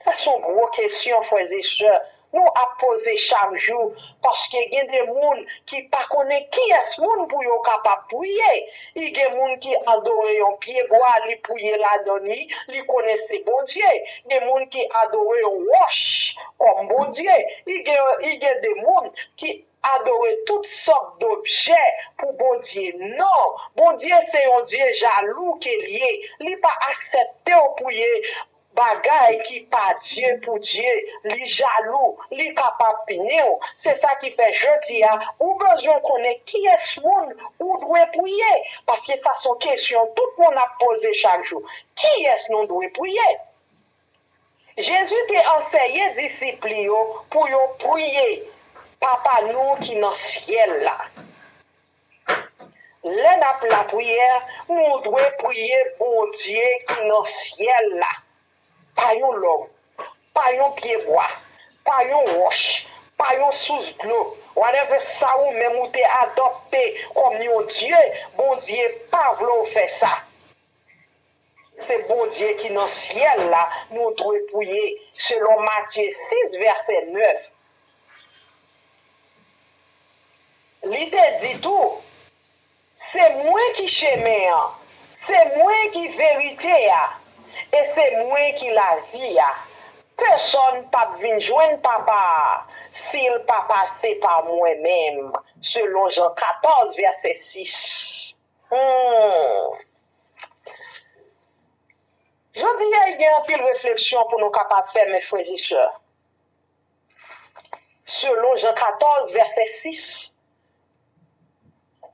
Sa se yon gwo kesyon, frè e sè, nou ap poze chak jou, paske gen de moun ki pa konnen kiyès moun pou yo kapab priye. I gen moun ki adore yon pyebwa, li priye ladan li, li konnen se Bondye. Gen moun ki adore yon wòch kòm Bondye. I gen, i gen de moun ki adore tout sòt dobjè pou Bondye. Non, Bondye se yon Dye jalou ke l ye. Li pa aksepte w priye bagay ki pa Dye pou Dye. Li jalou, li kapab pini w. Se sa ki fè jodi a, ou bezwen konnen kiyès moun ou dwe priye. Paske sa se yon kesyon tout moun ap poze chak jou. Kiyès nou dwe priye? Jezi te anseye disip li yo pou yo priye Papa nou ki nan syèl la. Lè n ap lapriyè, nou dwe priye Bondye ki nan syèl la. Pa yon lòm, pa yon pyebwa, pa yon wòch, pa yon sous dlo, whatever sa ou menm ou te adopte kòm yon dye, Bondye pa vle w fè sa. Se Bondye ki nan syèl la nou dwe priye, selon Matye sis, vèsè nèf. Li te di tou, se mwen ki chemen an, se mwen ki verite a, e se mwen ki lavi a. Pèsonn p ap vin jwenn Papa a si l pa pase pa mwen menm, selon Jan katòz, vèsè sis. Hmm. Jodi a, gen anpil refleksyon pou nou kapab fè, mes frères et sœurs. Selon Jan katòz, vèsè sis,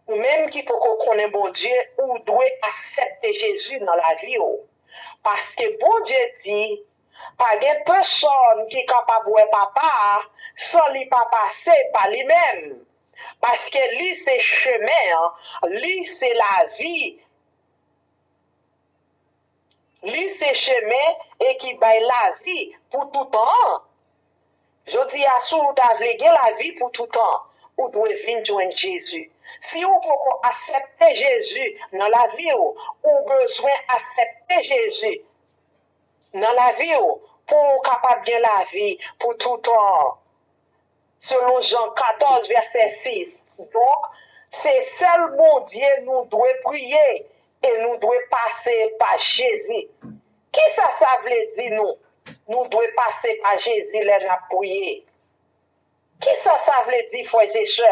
ou menm ki poko konnen Bondye, ou dwe aksepte Jezi nan lavi w. Paske Bondye di, pa gen pèsonn ki kapab wè Papa a san li pa pase pa li menm. Paske li se chemen an, li se lavi, li se chemen e ki bay lavi pou toutan an. Jodi a, si w ta vle gen lavi pou toutan, ou dwe vin jwenn Jezi. Si w poko aksepte Jezi nan lavi w, ou bezwen aksepte Jezi nan lavi w pou w kapab gen lavi pou toutan an. Selon Jan katòz, vèsè sis. Donk, se sèl Bondye nou dwe priye e nou dwe pase pa Jezi. Kisa sa vle di nou? Nou dwe pase pa Jezi lè n ap priye. Kisa sa vle di, frè e sè?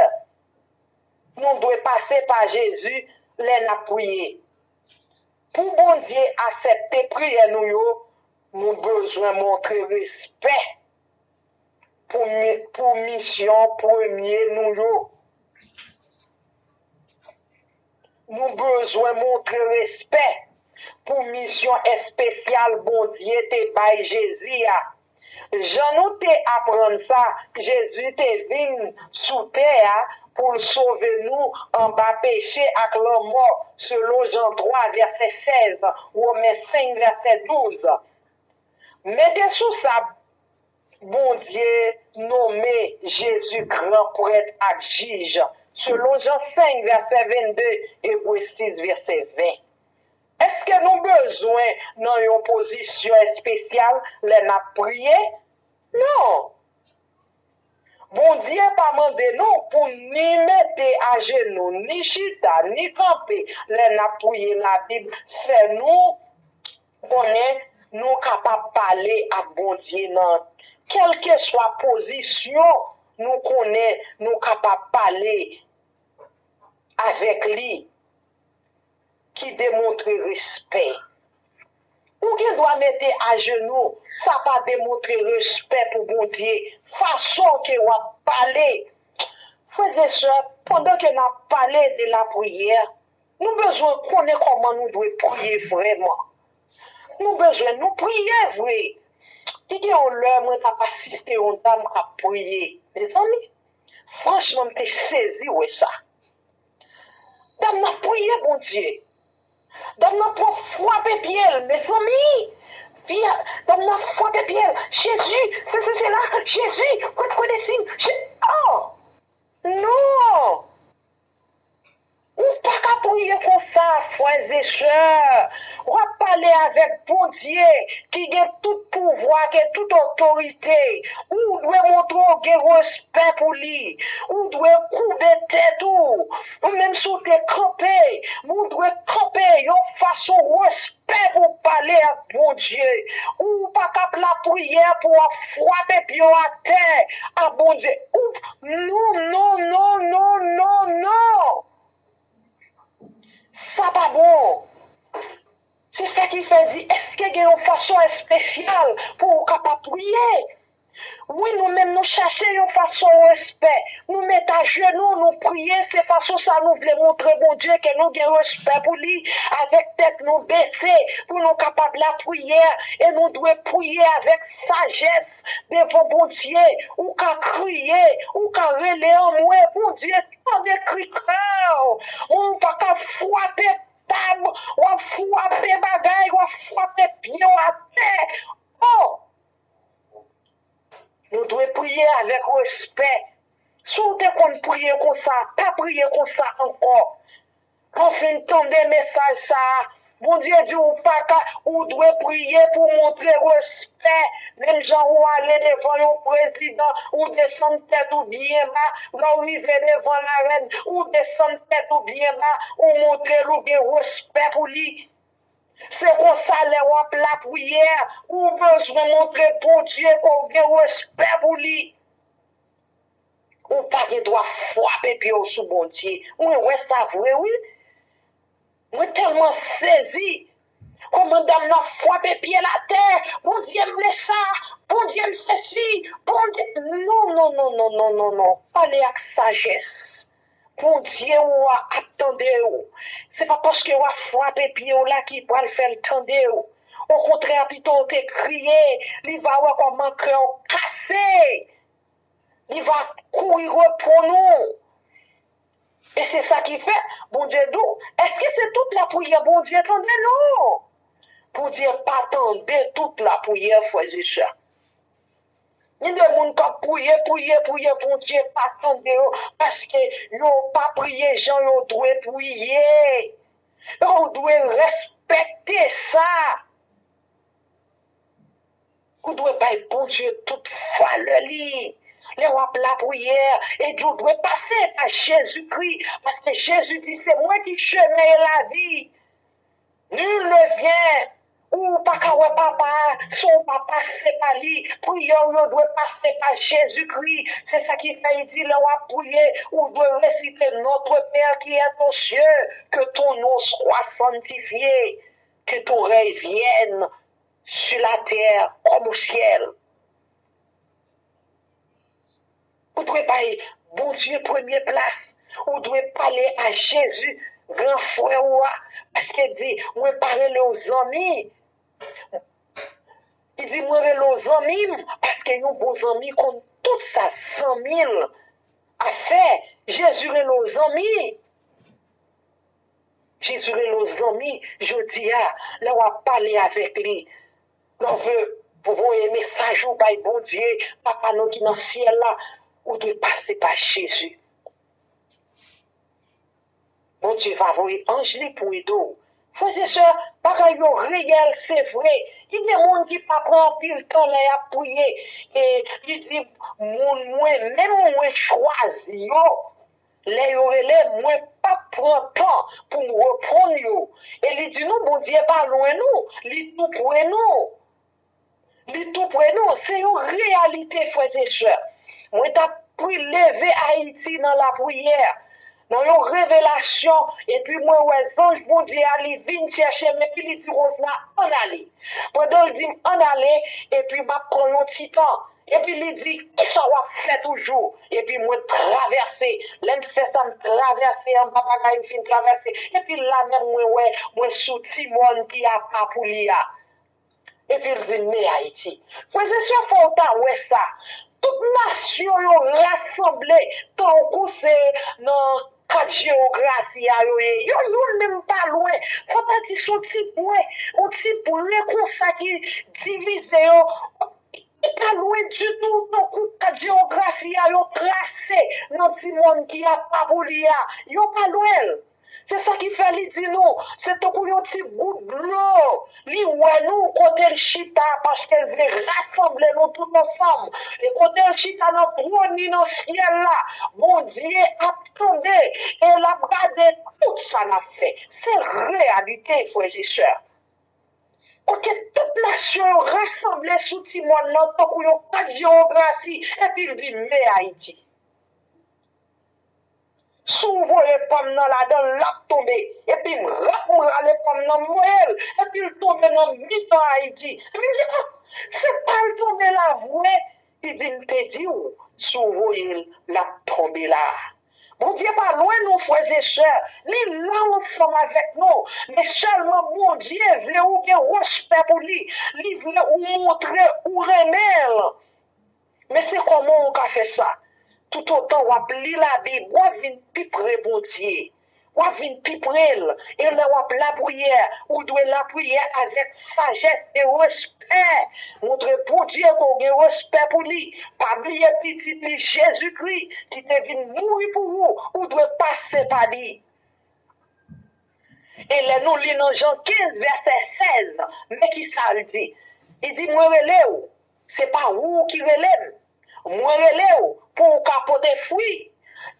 Nou dwe pase pa Jezi lè n ap priye. Pou Bondye aksepte priyè nou yo, nou bezwen montre respè pou, mi- pou misyon premye nou yo. Nou bezwen montre respè pou misyon espesyal Bondye te bay Jezi a. Jan nou te aprann sa, Jezi te vin sou tè a pou l sove nou anba peche ak lanmò, selon Jan twa, vèsè sèz, Women senk, vèsè douz. Mete sou sa, Bondye nonmen Jezi gran prèt ak jij, selon Jan senk, vèsè vennde, Ebre sis, vèsè ven. Èske nou bezwen nan yon pozisyon espesyal lè n ap priye? Non. Bondye pa mande nou pou ni mete ajenou, ni chita, ni kanpe lè n ap priye. Labib fè nou konnen nou kapab pale ak Bondye nan kèlkeswa pozisyon nou konnen nou kapab pale avèk li, ki demontre respè. Ou gen dwa mete ajenou, sa pa demontre respè pou Bondye, fason ke w ap pale. Frè e sè, pandan ke n ap pale de lapriyè, nou bezwen konnen kòman nou dwe priye vrèman. Nou bezwen, nou priye vre. Te gen yon lè mwen t ap asiste yon dam k ap priye. Mezanmi, franchman, m te sezi wè sa. Dam nan priye Bondye. Dam nan pran frape pye l, mezanmi. Fi a, dam nan frape pye l. Jezi, se, se, se la. Jezi, kot kote siy? Je, oh! Non! Ou pa ka priye konsa, frè e sè. W ap pale avèk Bondye ki gen tout pouvwa, ki gen tout otorite. Ou dwe montre w gen respè pou li. Ou dwe koube tèt ou. Ou menm si w te kanpe, ou dwe kanpe yon fason respè pou w pale ak Bondye. Ou pa ka ap lapriyè pou w ap frape pye w atè a Bondye. Ou, non, non, non, non, non, non. Sa pa bon. Se sa ki fè di, èske gen yon fason espesyal pou w kapab priye? Wi, nou menm, nou chache yon fason respè. Nou met ajenou, nou priye. Se fason sa nou vle montre Bondye ke nou gen respè pou li. Avèk tèt nou bese, pou nou kapab lapriyè. E nou dwe priye avèk sajès devan Bondye. Ou ka kriye, ou ka rele anmwe. Bondye tande kri kè w. Ou pa ka frape tab, w ap frape bagay, w ap frape pye w atè. Oh! Nou dwe priye avèk respè. Si w te konn priye konsa, pa priye konsa ankò. Anfen, tande mesaj sa a. Bondye di w pa ka, ou dwe priye pou w montre respè. Menm jan ou ale devan yon prezidan, ou desann tèt ou byen ba. Lè w rive devan larèn, ou desann tèt ou byen ba, ou montre l ou gen respè pou li. Se konsa, lè w ap lapriyè, ou bezwen montre Bondye ke w gen respè pou li. Ou pa gen dwa frape pye w sou Bondye. Mwen wè sa vre, wi. Mwen tèlman sezi. Kòman dam nan frape pye l atè? Bondye m vle sa. Bondye m sesi. Bondye. Non, non, non, non, non, non, non. Pale ak sajès. Bondye w a ap tande w. Se pa paske w ap frape pye w la ki pral fè l tande w. Okontrè, pito w te kriye, li va wè kòman kè w kase. Li va kouri reponn ou. E se sa ki fè, Bondye di w, èske se tout lapriyè Bondye tande? Non! Bondye pa tande tout lapriyè, frè e sè. Gen de moun k ap priye, priye, priye, Bondye pa tande yo, paske yo pa priye jan yo dwe priye. Yo dwe respekte sa. Ou dwe bay Bondye tout valè li. Lè w ap lapriyè, e ou dwe pase pa Jezikri, paske Jezi di, se mwen ki chemen e lavi. Nul ne vient, ou pa ka wè Papa a san w pa pase pa li. Priyè w yo dwe pase pa Jezikri. Se sa ki fè li di, lè w ap priye, ou dwe resite, Notre Père qui est aux cieux, que ton nom soit sanctifié, que ton règne vienne sur la terre comme au ciel. Ou dwe bay Bondye premye plas. Ou dwe pale a Jezi, gran frè ou a, paske di, mwen pa rele w zanmi. Li di, mwen rele w zanmi m, paske yon bon zanmi konn tout sa zanmi l ap fè. Jezi rele w zanmi. Jezi rele w zanmi, jodi a, lè w ap pale avèk li, lè w vle voye mesaj ou bay Bondye, Papa nou ki nan syèl la, ou dwe pase pa Jezi. Bondye va voye anj li pou ede w. Frè e sè, bagay yo reyèl, se vre. Gen de moun ki pa pran anpil tan lè y ap priye. E li di, moun mwen, menm mwen chwazi yo. Lè yo rele m, mwen p ap pran tan pou m reponn yo. E li di nou, Bondye pa lwen nou, li tou pre nou. Li tou pre nou. Se yon reyalite, frè e sè. Mwen t ap pri leve Ayiti nan lapriyè, nan yon revelasyon, epi mwen wè zanj Bondye a, li vin chèche m, epi li di, Rosna, ann ale. Pandan l di m ann ale, epi m ap pran yon ti tan. Epi li di, kisa w ap fè toujou? Epi mwen travèse. Lè m fè sa, m travèse anba bagay, m fin travèse. Epi la menm mwen wè, mwen sou ti mòn ki apa pou li a. Epi l di, men Ayiti. Frè e sè, fò w ta wè sa. Tout nasyon yo rasanble, tankou se nan kat jewografi a yo ye. Yo youn menm pa lwen. Fò ta di se yon ti pwen, yon ti pwen konsa ki divize yo. Li pa lwen ditou, tankou kat jewografi a yo trase nan ti mòn ki apa pou li a. Yo pa lwen l. Se sa ki fè li di nou, se tankou yon ti gout dlo. Li wè nou kote l chita, paske l vle rasanble nou tout ansanm. E kote l chita nan twòn li nan syèl la, Bondye ap tande e l ap gade tout sa n ap fè. Se reyalite, frè e sè. Kote tout nasyon yo rasanble sou ti mòn nan tankou yon kat jewografi, epi l di, men Ayiti. Si w voye pa m nan ladan l, l ap tonbe. Epi m rap, m rale pa m nan, m voye l. Epi l tonbe nan mitan Ayiti. Epi m di, ah, se pa l tonbe la vre. Li di, m te di w, si w voye l, l ap tonbe la. Bondye pa lwen nou, frè e sè. Li la ansanm avèk nou. Men sèlman Bondye vle ou gen respè pou li. Li vle ou montre ou renmen l. Men se kòman w ka fè sa? Toutotan w ap li Labib, w ap vin pi pre Bondye. W ap vin pi pre l. E lè w ap lapriyè, ou dwe lapriyè avèk sajès e respè. Montre Bondye ke w gen respè pou li. Pa bliye pitit li Jezikri ki te vin mouri pou ou. Ou dwe pase pa li. E lè nou li nan Jan kenz, vèsè sèz, men ki sa l di. Li di, mwen rele w. Se pa ou ki rele m. Mwen rele w pou w ka pote fwi.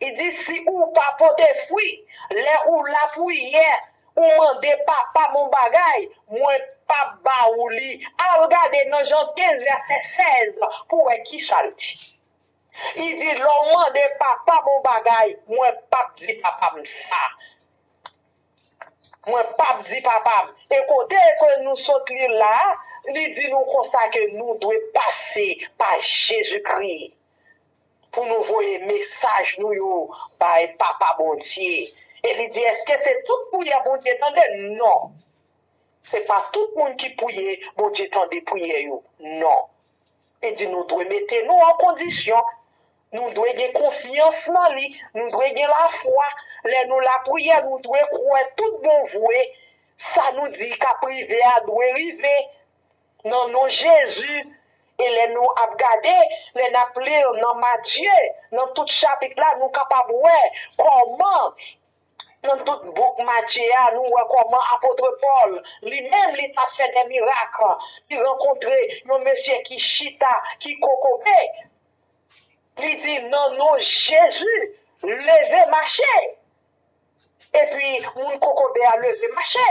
Li di, si ou pa pote fwi, lè ou lapriyè, ou mande papa m yon bagay, mwen p ap ba ou li. Al gade nan Jan kenz vèsè sèz pou w wè kisa l di. Li di, lè w mande papa m yon bagay, mwen p ap di papa m sa. Mwen p ap di papa m. E kote ke nou sot li la, li di nou konsa ke nou dwe pase pa Jezikri pou nou voye mesaj nou yo bay Papa Bondye. E li di, èske se tout priyè Bondye tande? Non. Se pa tout moun ki priye, Bondye tande priyè yo. Non. Li di nou dwe mete nou an kondisyon. Nou dwe gen konfyans nan li. Nou dwe gen lafwa. Lè nou lapriyè, nou dwe kwè tout bon vre. Sa nou di k ap rive a dwe rive. Nan non Jezi. E lè nou ap gade, lè n ap li nan Matye, nan tout chapit la, nou kapab wè kòman nan tout bouk Matye a, nou wè kòman apot Pòl, li menm, li t ap fè de mirak. Li rankontre yon mesye ki chita, ki kokobe. Li di, nan non Jezi, leve mache. Epi, moun kokobe a leve mache.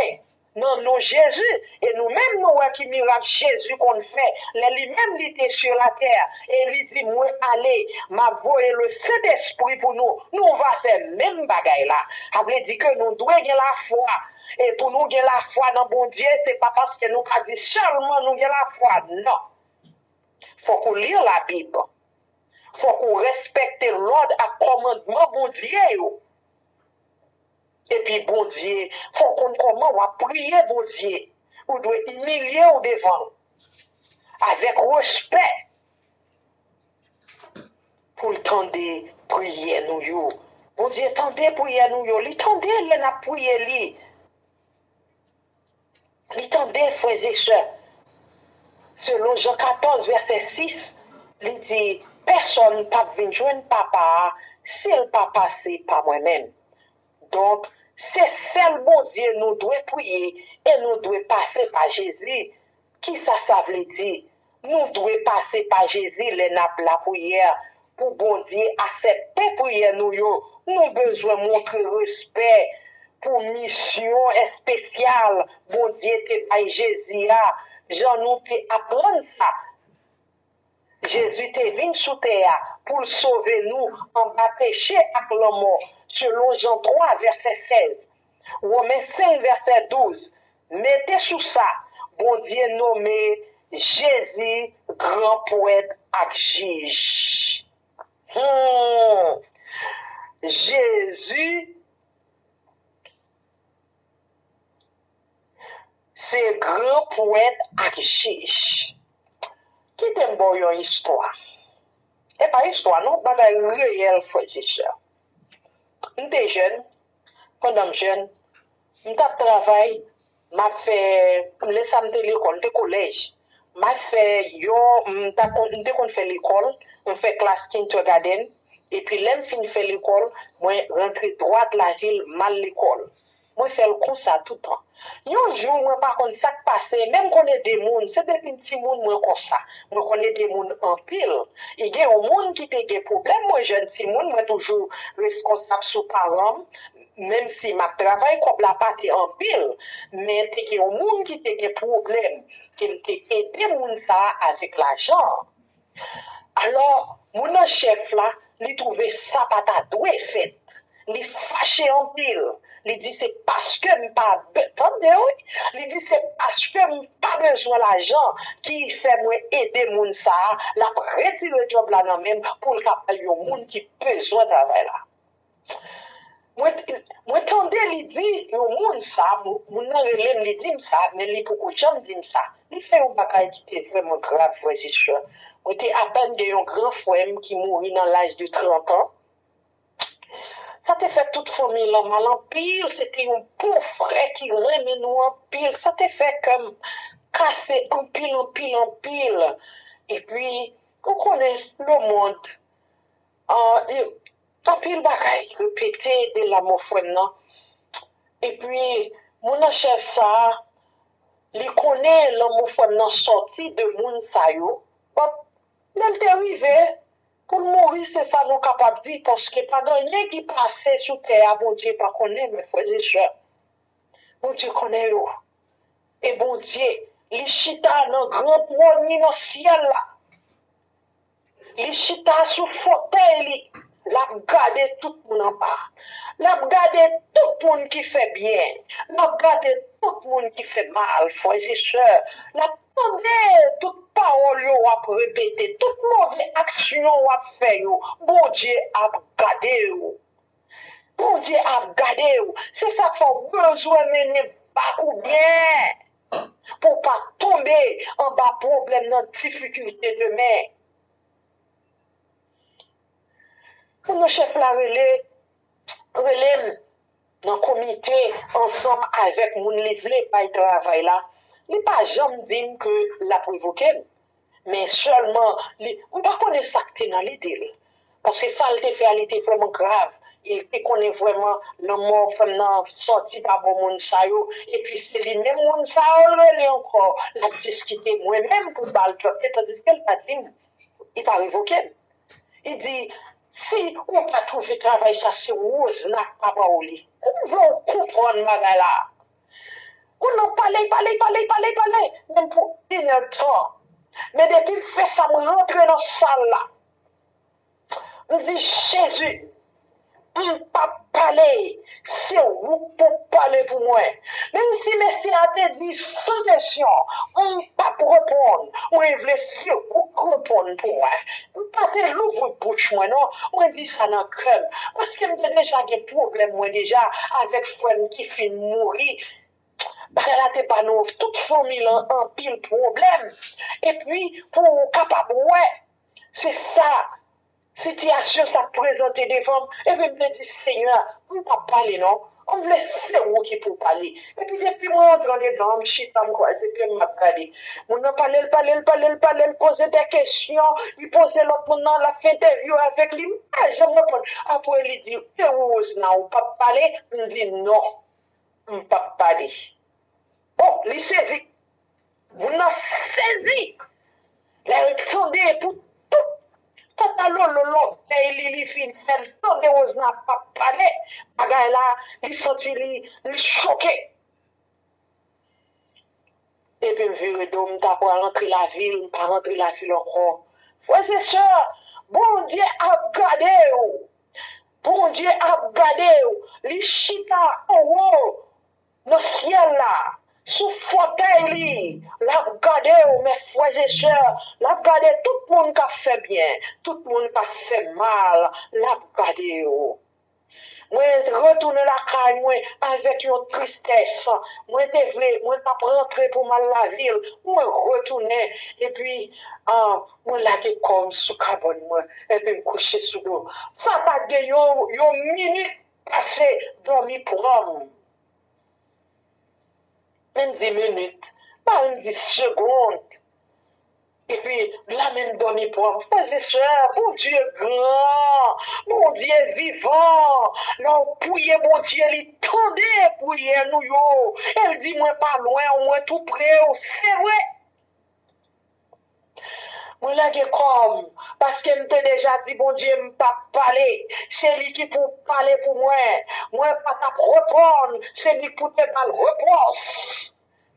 Nan non Jezi. E nou menm, nou wè ki mirak Jezi konn fè. Lè li menm, li te sou latè. E li di, mwen ale, m ap voye le Sentespri pou nou. Nou va fè menm bagay la. Sa vle di ke nou dwe gen lafwa. E pou nou gen lafwa nan Bondye, se pa paske nou ka di sèlman nou gen lafwa. Non. Fòk ou li Labib. Fòk ou respekte lòd ak kòmandman Bondye yo. Epi Bondye, fò w konn kòman w ap priye Bondye. Ou dwe imilye w devan l avèk respè pou l tande priyè nou yo. Bondye tande priyè nou yo. Li tande lè n ap priye li. Li tande, frè e sè. Selon Jan katòz, vèsè sis, li di, pèsonn p ap vin jwenn Papa a si l pa pase pa mwen menm. Donk, se sèl Bondye nou dwe priye e nou dwe pase pa Jezi. Kisa sa vle di? Nou dwe pase pa Jezi lè n ap lapriyè. Pou Bondye aksepte priyè nou yo, nou bezwen montre respè pou misyon espesyal Bondye te bay Jezi a, jan nou te aprann sa. Jezi te vin sou tè a pou l sove nou anba peche ak lanmò, selon Jan twa, vèsè sèz, Women senk, vèsè douz. Mete sou sa, Bondye nonmen Jezi gran pwèt ak jij. Hmm. Jezi se gran pwèt ak jij. Kite m ba w yon istwa. E pa istwa non, bagay reyèl, frè e sè. M te jèn, pandan m jèn, m t ap travay, m ap fè, lè sa m te lekòl, m te kolèj. M ap fè yon, m t ap konn, m te konn fè lekòl, m fè klas kindergarten, epi lè m fin fè lekòl, mwen rantre dwat lajil, m al lekòl. Mwen fè l konsa toutan. Yon jou, mwen pa konn sa k pase, men m konn ede moun. Se depi m timoun, mwen konsa. Mwen konn ede moun anpil. E gen yon moun ki te gen pwoblèm, mwen jèn timoun, mwen toujou reskonsab sou paran m. Menm si m ap travay, kòb la pa te anpil, men te gen yon moun ki te gen pwoblèm, ke m te ede moun sa a avèk lajan. Alò, moun an chèf la, li twouve sa pa ta dwe fèt. Li fache anpil. Li di se paske m pa be-, tande wi, li di se paske m pa bezwen lajan ki fè mwen ede moun sa a, l ap retire djòb la nan men m pou l ka bay yon moun ki bezwen travay la. Mwen, mwen tande li di yon moun sa, moun nan rele m, li di m sa, men li poko janm di m sa. Li fè yon bagay ki te vrèman grav, frè e sè. Mwen te apèn gen yon gran frè m ki mouri nan laj de trant an. Sa te fè tout fanmi lan mal anpil. Se te yon bon frè ki renmen nou anpil. Sa te fè kè m kase anpil, anpil, anpil. Epi, ou konnen, le monde, ah, anpil bagay repete de lanmò frè m nan. Epi, moun an chèf sa a, li konnen lanmò frè m nan sòti de moun sa yo. Bon, lè l te rive, pou l mouri, se sa nou kapab di, paske pa gen anyen ki pase sou tè a Bondye pa konnen, men frè e sè. Bondye konnen yo. E Bondye, li chita nan gran twòn li nan syèl la. Li chita sou fotèy li. L ap gade tout moun anba. L ap gade tout moun ki fè byen. L ap gade tout moun ki fè mal, frè e sè. L ap tande tout pawòl yo w ap repete, tout move aksyon w ap fè yo. Bondye ap gade w. Bondye ap gade w. Se sa k fè w bezwen mennen bak ou byen pou w pa tonbe anba pwoblèm nan difikilte demen. Pou nou chèf la rele, rele m nan komite ansanm avèk moun li vle bay travay la, li pa janm di m ke l ap revoke m. Men sèlman, li, m pa konnen sa k te nan lide l. Paske sa l te fè a, li te vrèman grav. E l te konnen vrèman lanmò fanm nan sòti pa bò moun sa yo. Epi se li menm moun sa yo l rele ankò. L ap diskite mwen menm pou ba l djòb. E tandiske l pa di m, li pa revoke m. Li di, si ou pa twouve travay sa, se Wozna k pa ba w li. Ou vle w konprann bagay la. Moun nan pale, pale, pale, pale, pale, menm pou inèdtan. Men depi m fè sa, m rantre nan sal la. M di, Jezi, m p ap pale. Se ou k pou pale pou mwen. Menm si mesye a te di san kesyon, m p ap reponn. Mwen vle se ou k reponn pou mwen. M pa te louvri bouch mwen, non. Mwen di sa nan kè m. Paske m te deja gen pwoblèm mwen deja avèk frè m ki fin mouri. Bagay la te ba nou tout fanmi lan anpil pwoblèm. Epi, pou w kapab wè, se sa, sitiyasyon sa prezante devan m. Epi m te di, Senyè, m p ap pale non. M vle se ou ki pou pale. Epi depi mwen antre andedan an, m chita, m kwaze pye m, m ap gade. Moun nan pale, l pale, l pale, l pale, l poze de kesyon, li poze lòt moun nan, l ap fè entèvyou avèk li, m pa janm reponn. Apre li di, se ou Wozna, ou p ap pale? M di non. M p ap pale. Bon, li sezi. Moun nan sezi. Lè l tande pou tout tata lolo lòbèy li, li fin fè l tande Wozna p ap pale. Bagay la, li santi li, li choke. Epi m vire do, m ta pral antre lavil, m pa rantre lavil ankò. Frè e sè, Bondye ap gade w. Bondye ap gade w. Li chita anwo nan syèl la, sou fòtèy li. L ap gade w, men frè e sè, l ap gade tout moun k ap fè byen, tout moun k ap fè mal, l ap gade w. Mwen retounen lakay mwen avèk yon tristès. Mwen te vle, mwen t ap rantre pou m al lavil. Mwen retounen, epi, ah, mwen lage kò m sou kabann mwen, epi m kouche sou do. Sa pa t gen yon, yon minit pase, dòmi pran m. Men m di minit, pa m di segonn. Epi, la menm dòmi pran m. Frè e sè, Bondye gran, Bondye vivan. Lè w priye Bondye, li tande priyè nou yo. E l di, mwen pa lwen w, mwen tou pre w. Se vre. Mwen lage kò m, paske m te deja di Bondye m p ap pale. Se li ki pou pale pou mwen. Mwen pa t ap reponn, se li k pou te ba l repons.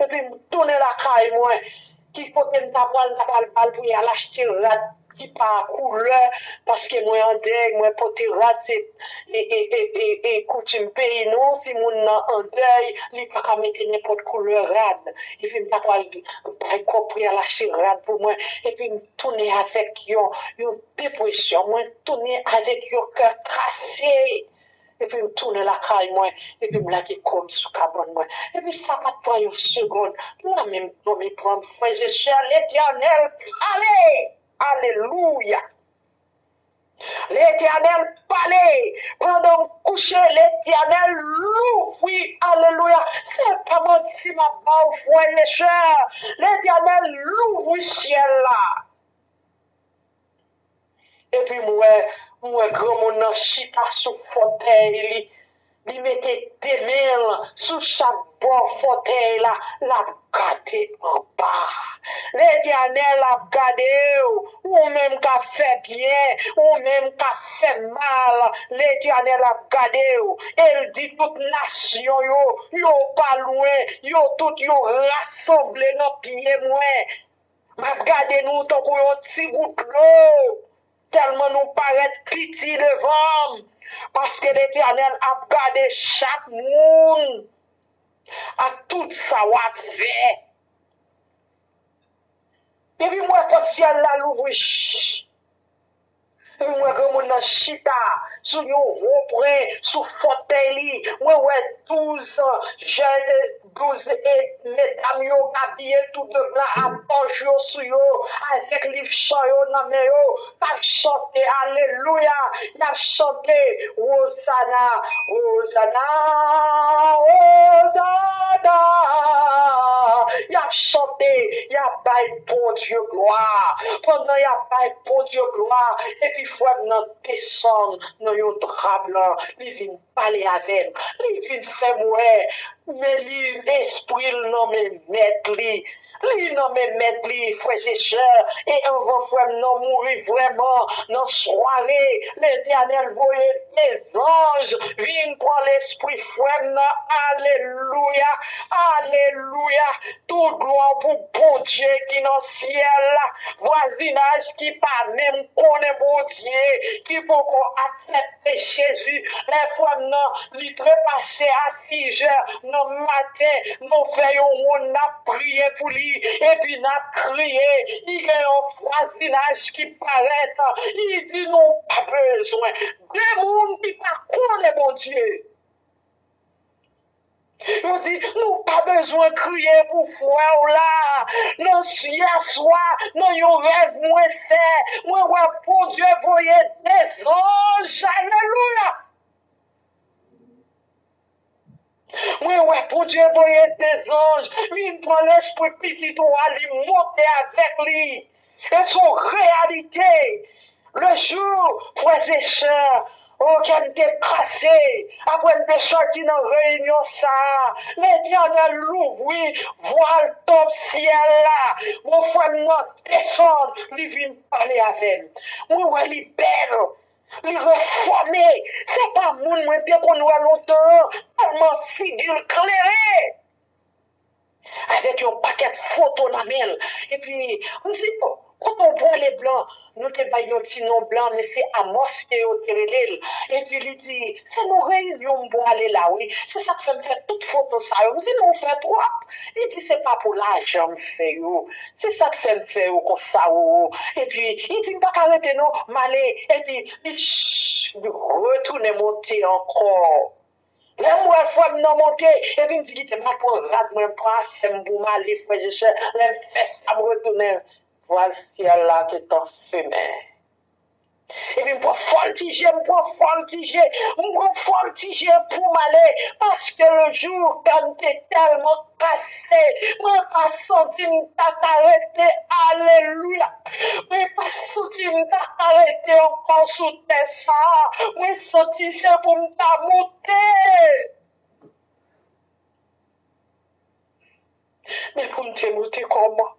Epi m tounen lakay mwen. Ki kote m ta pral, m ta pral ba l pou y al achte rad ki pa koulè, paske mwen an dèy, mwen pote rad, se e, e, e, e, e koutim peyi nou, si moun nan an dèy, li pa ka mete nenpòt koulè rad. Epi m ta pral bay kòb pou y al achte rad pou mwen. Epi m tounen avèk yon, yon depresyon. Mwen tounen avèk yon kè kase. Epi m tounen lakay mwen. Epi m lage kò m sou kabann mwen. Epi sa pa t pran yon segonn. La menm dòmi pran m, frè e sè, Letènèl pale! Alelouya! Letènèl pale. Pandan m kouche, Letènèl louvri. Alelouya. Se pa manti m ap ba w, frè e sè. Letènèl louvri syèl la. Epi m wè, m wè granmoun nan chita sou fòtèy li. Li mete de men l sou chak bò fòtèy la, l ap gade anba. Letènèl ap gade w, ou menm k ap fè byen, ou menm k ap fè mal, Letènèl ap gade w. E l di tout nasyon yo, yo pa lwen, yo tout yo rasanble nan pye mwen. M ap gade nou tankou yon ti gout dlo, tèlman nou parèt piti devan m, paske Letènèl ap gade chak moun ak tout sa w ap fè. Epi m wè pòt syèl la louvri. Epi m wè granmoun nan chita sou yon won pwen, sou fòtèy li. Mwen wè douz jèn, douz e medam yo abiye tou de blan ak pòch yo sou yo, avèk liv chan yo nan men yo, k ap chante alelouya. Y ap chante Wozana, Wozana, Wozana. Y ap chante, y ap bay Bondye glwa. Pandan y ap bay Bondye glwa, epi frè m nan desann nan yon dra blan, li vin pale avè m. Li vin fè m wè, men li, lespri l nan men mèt li. Li nan men mèt li, frè e sè. E anvan frè m nan mouri vrèman, nan sware, Letènèl voye de zanj vin pran lespri frè m nan. Alelouya! Alelouya! Tout glwa pou Bondye ki nan syèl la. Vwazinaj ki pa menm konnen Bondye, ki poko aksepte Jezi. Lè frè m nan, li trepase a sizè nan maten, nou fè yon wonn, n ap priye pou li, epi n ap kriye. Li gen yon vwazinaj ki parèt, li di, nou pa bezwen de moun ki pa konnen Bondye. Yo di, nou pa bezwen kriye pou frè w la. Nan yèswa, nan yon rèv mwen fè, mwen wè Bondye voye de zanj. Alelouya! Mwen wè Bondye voye de zanj, vin pran lespri pitit ou a, li monte avèk li. E se yon reyalite. Le jou, frè e sè, o, kè m te kase, apre m te sòti nan reyinyon sa a, Letènèl louvri vwal tanp syèl la. Mon frè m nan desann, li vin pale avè m. Mwen wè li bèl, li refòme. Se pa moun mwen te konn wè lontan an, tèlman figi l klere. Avèk yon pakèt foto nan men l. Epi, m di, "Bon, kote w pwale blan?" Nou te bay yon ti non blan, men se Amòs ke yo te rele l. Epi li di, "Se nan reyinyon m pwale la, wi. Se sa k fè m fè tout foto sa yo." M di, "Non, w fè twòp." Li di, "Se pa pou lajan m fè yo. Se sa k fè m fè yo konsa, o." Epi, li di, "M pa ka rete, non, m ale." Epi, li retounen monte ankò. Lè m wè frè m nan monte, epi m di, "Kite m al pran rad mwen, m pran afè m pou m ale, frè e sè." Lè m fè sa, m retounen, vwal syèl la te tan femen. Epi m pran fòltije, m pran fòltije, m pran fòltije pou m ale, paske le jou kè m te tèlman kase, mwen pa santi m ta ka rete. Alelouya! Mwen pa santi m ta ka rete ankò sou tè sa a. Mwen santi se pou m ta moute. Men pou m te moute kòman?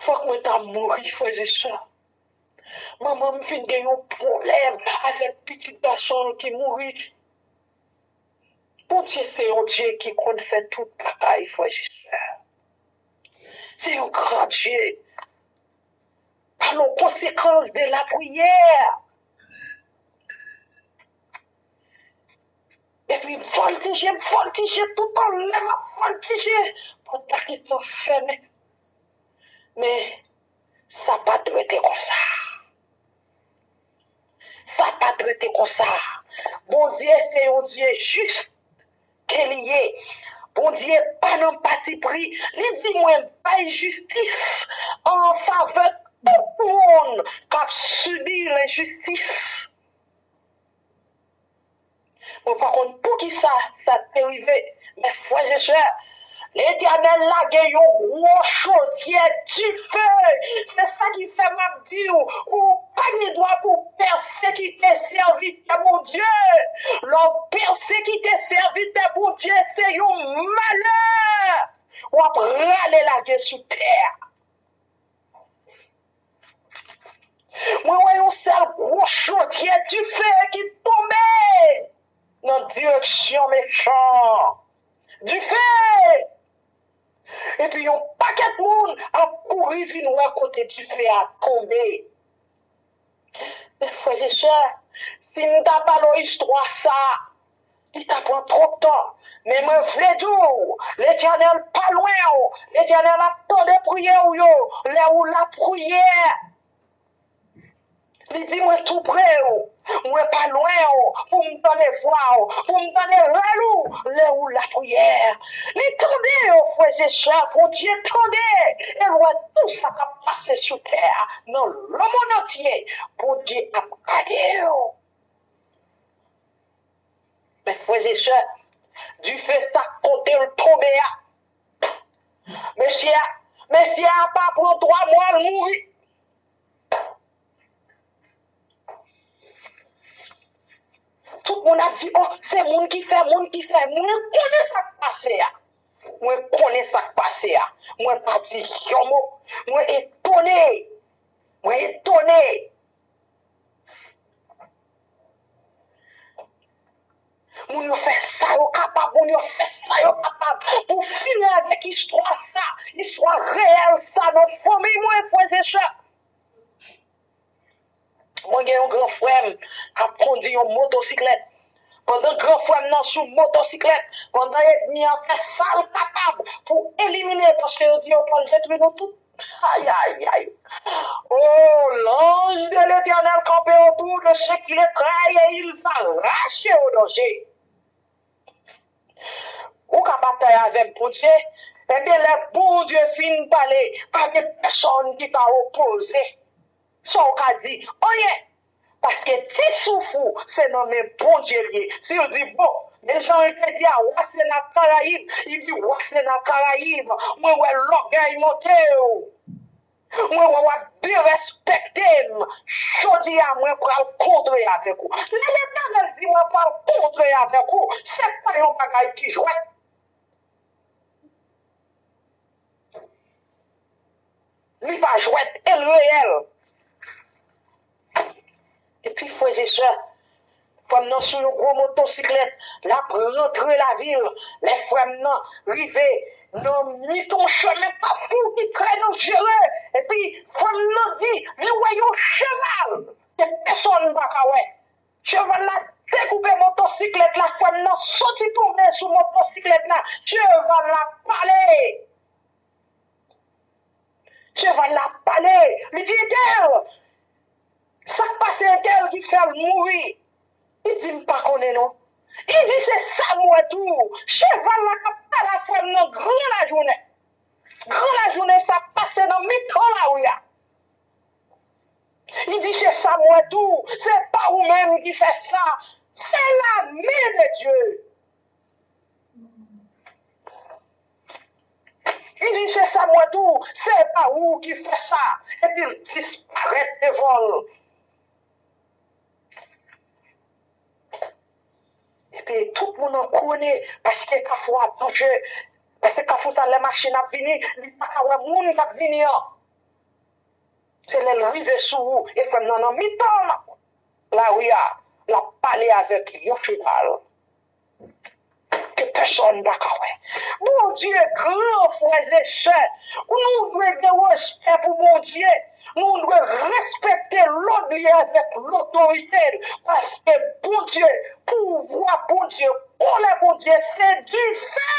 Fòk mwen ta mouri, frè e sè. Manman m fin gen yon pwoblèm avèk pitit gason l ki mouri. Bondye se yon Dye ki konn fè tout bagay, frè e sè. Se yon gran Dye. Pale w konsekans de lapriyè. Epi m vòltije, m vòltije, toutan lè m ap vòltije, pòt la gentan fèmen. Men, sa pa t rete konsa. Sa pa t rete konsa. Bondye se yon Dye jis ke li ye. Bondye pa nan patipri. Li di, "Mwen bay jistis an favè tout moun k ap sibi lenjistis." Mwen pa konn poukisa sa te rive, men frè e sè, Letènèl lage yon gwo chodyè dife. Se sa ki fè m ap di w, ou pa gen dwa pou w pèsekite sèvitè Bondye. Lè w pèsekite sèvitè Bondye, se yon malè. w ap rale lage sou tè a. Mwen wè yon sèl gwo chodyè dife ki tonbe nan direksyon mechan an. Dife! Epi yon pakèt moun ap kouri vin wè kote dife a tonbe. Men frè e sè, si m ta pale w istwa sa a, li ta pran twòp tan. Men mwen vle di w, Letènèl pa lwen w. Letènèl ap tande priyè w yo lè ou lapriyè. Li di, "Mwen tou pre w. Mwen pa lwen w pou m tande vwa w, pou m tande rèl ou lè ou lapriyè." Li tande yo, frè e sè, Bondye tande, e l wè tou sa k ap pase sou tè a. Nan lemonn antye, Bondye ap gade yo. Men frè e sè, dife sa kote l tonbe a, mesye a, mesye a pa pran twa mwa, l mouri. Tout moun ap di, "Oh, se moun ki fè, moun ki fè." Mwen konnen sa k pase a. Mwen konnen sa k pase a. Mwen pa di yon mo. Mwen etone. Mwen etone. Moun yo fè sa yo kapab, moun yo fè sa yo kapab pou fini avèk istwa sa, istwa reyèl sa nan fanmi mwen, frè e sè. Mwen gen yon gran frè m k ap kondi yon motosiklèt. Pandan gran frè m nan sou motosiklèt, pandan ènmi an fè sa l kapab pou elimine, paske yo di yo pral detwi nou tout. Ayayay. O, l'ange de l'Éternel campe autour de ceux qui le craignent et il va racheter au danger. Ou ka batay avèk Bondye, ebyen, lè Bondye fin pale, pa gen pèsòn ki ka opoze. Sa w ka di, anyen. Paske ti souf ou, se nan men Bondye l ye. Si l di, bon, men jan l te di a Wasena Karayib, li di, Wasena Karayib, mwen wè lògèy monte w. Mwen wè w ap derespekte m. Jodi a, mwen pral kontre avèk ou. Lè Letènèl di mwen pral kontre avèk ou, se pa yon bagay ki jwèt. Li pa jwèt, e l reyèl. Epi, frè e sè, frè m nan sou yon gwo motosiklèt, l ap rantre lavil. Lè frè m nan rive nan mitan yon chemen kafou ki trè danjere, epi frè m nan di, li wè yon cheval ke pèsòn pa ka wè. Cheval la dekoupe motosiklèt la, frè m nan soti tonbe sou motosiklèt la. Cheval la pale. Cheval la pale. Li di, Entèl, sa k pase Entèl ki fè l mouri? Li di, m pa konnen non. Li di, se sa m wè tou. Cheval la k ap pale a frè m nan gran lajounen. Gran lajounen sa ap pase nan mitan lari a. Li di, se sa m wè tou. Se pa ou menm ki fè sa. Se la men de Dye. Li di, se sa m wè tou, se pa ou ki fè sa. Epi l disparèt devan l. Epi tout moun an konnen, paske kafou a bouje, paske kafou sa lè machin ap vini, li pa ka wè moun k ap vini an. Se lè l rive sou ou, e frè m nan nan mitan lari a, l ap pale avèk yon cheval ke pèsòn pa ka wè. Bondye gran, frè e sè. Nou dwe gen respè pou Bondye. Nou dwe respekte lòd li avèk lotorite l. Paske Bondye, pouvwa Bondye, kolè Bondye, se dife.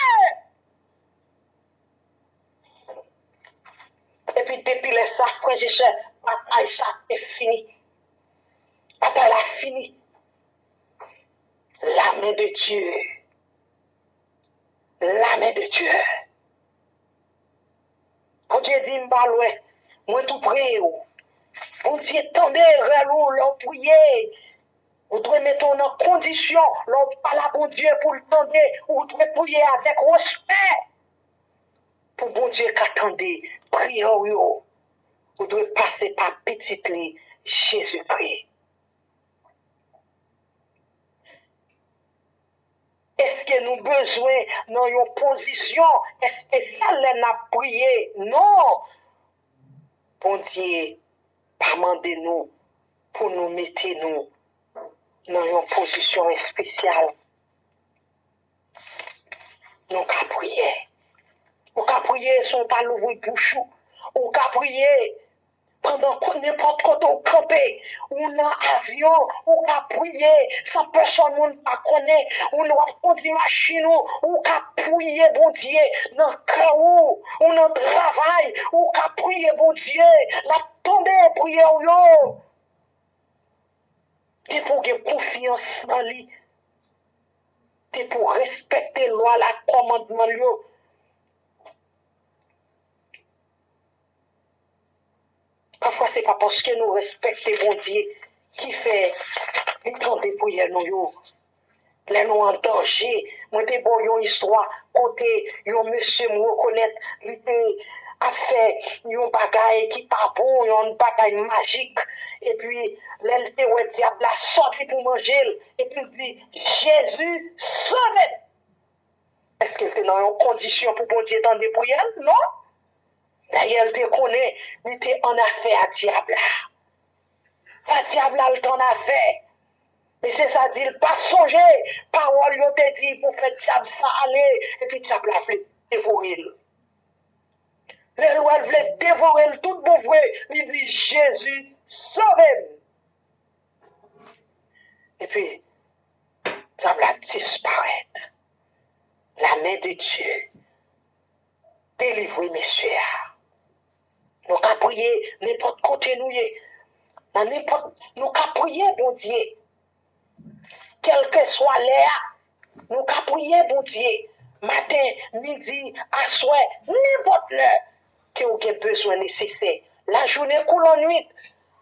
Epi depi lè sa, frè e sè, batay sa te fini. Batay la fini. La men de Dye. La men de Dye. Bondye di, m pa lwen. Mwen tou pre w. Bondye tande rèl ou lè w priye. Ou dwe mete w nan kondisyon lè w pale a Bondye pou l tande. Ou dwe priye avèk respè. Pou Bondye ka tande priyè w yo, ou dwe pase pa Pitit li, Jezikri. Èske nou bezwen nan yon pozisyon espesyal lè n ap priye. Non! Bondye pa mande nou pou nou mete nou nan yon pozisyon espesyal. Nou ka priye. Ou ka priye san w pa louvri bouch ou. Ou ka priye pandan ko-, nenpòt kote w kanpe. Ou nan avyon, ou ka priye san pèsòn moun pa konnen. Ou w ap kondi machin ou, ou ka priye Bondye nan kay ou. Ou nan travay, ou ka priye Bondye. L ap tande priyè w yo. Depi w gen konfyans nan li, depi w respekte lwa l ak kòmandman l yo. Pafwa, se pa paske nou respekte Bondye ki fè li tande priyè nou yo. Lè nou an danje, mwen te ba w yon istwa kote yon mesye m rekonèt li te ap fè yon bagay ki pa bon, yon bagay majik. Epi, lè l te wè dyab la sòti pou manje l, epi l di, Jezi, sove m! Èske l te nan yon kondisyon pou Bondye tande priyè l? Non. Dayè, l te konnen li te an afè a dyab la. Sa dyab la, l t an afè. Mesye sa di l pa sonje pawòl yo te di pou fè dyab sa ale, epi dyab la vle devore l. Lè l wè l vle devore l tout bon vre, li di, Jezi, sove m! Epi, dyab la disparèt. Lamen de Dye delivre mesye a. Nou ka priye nenpòt kote nou ye. Nan nenpòt, nou ka priye Bondye. Kèlkeswa lè a, nou ka priye Bondye. Maten, midi, aswè, nenpòt lè ke w gen bezwen nesesè. Lajounen kou lannwit,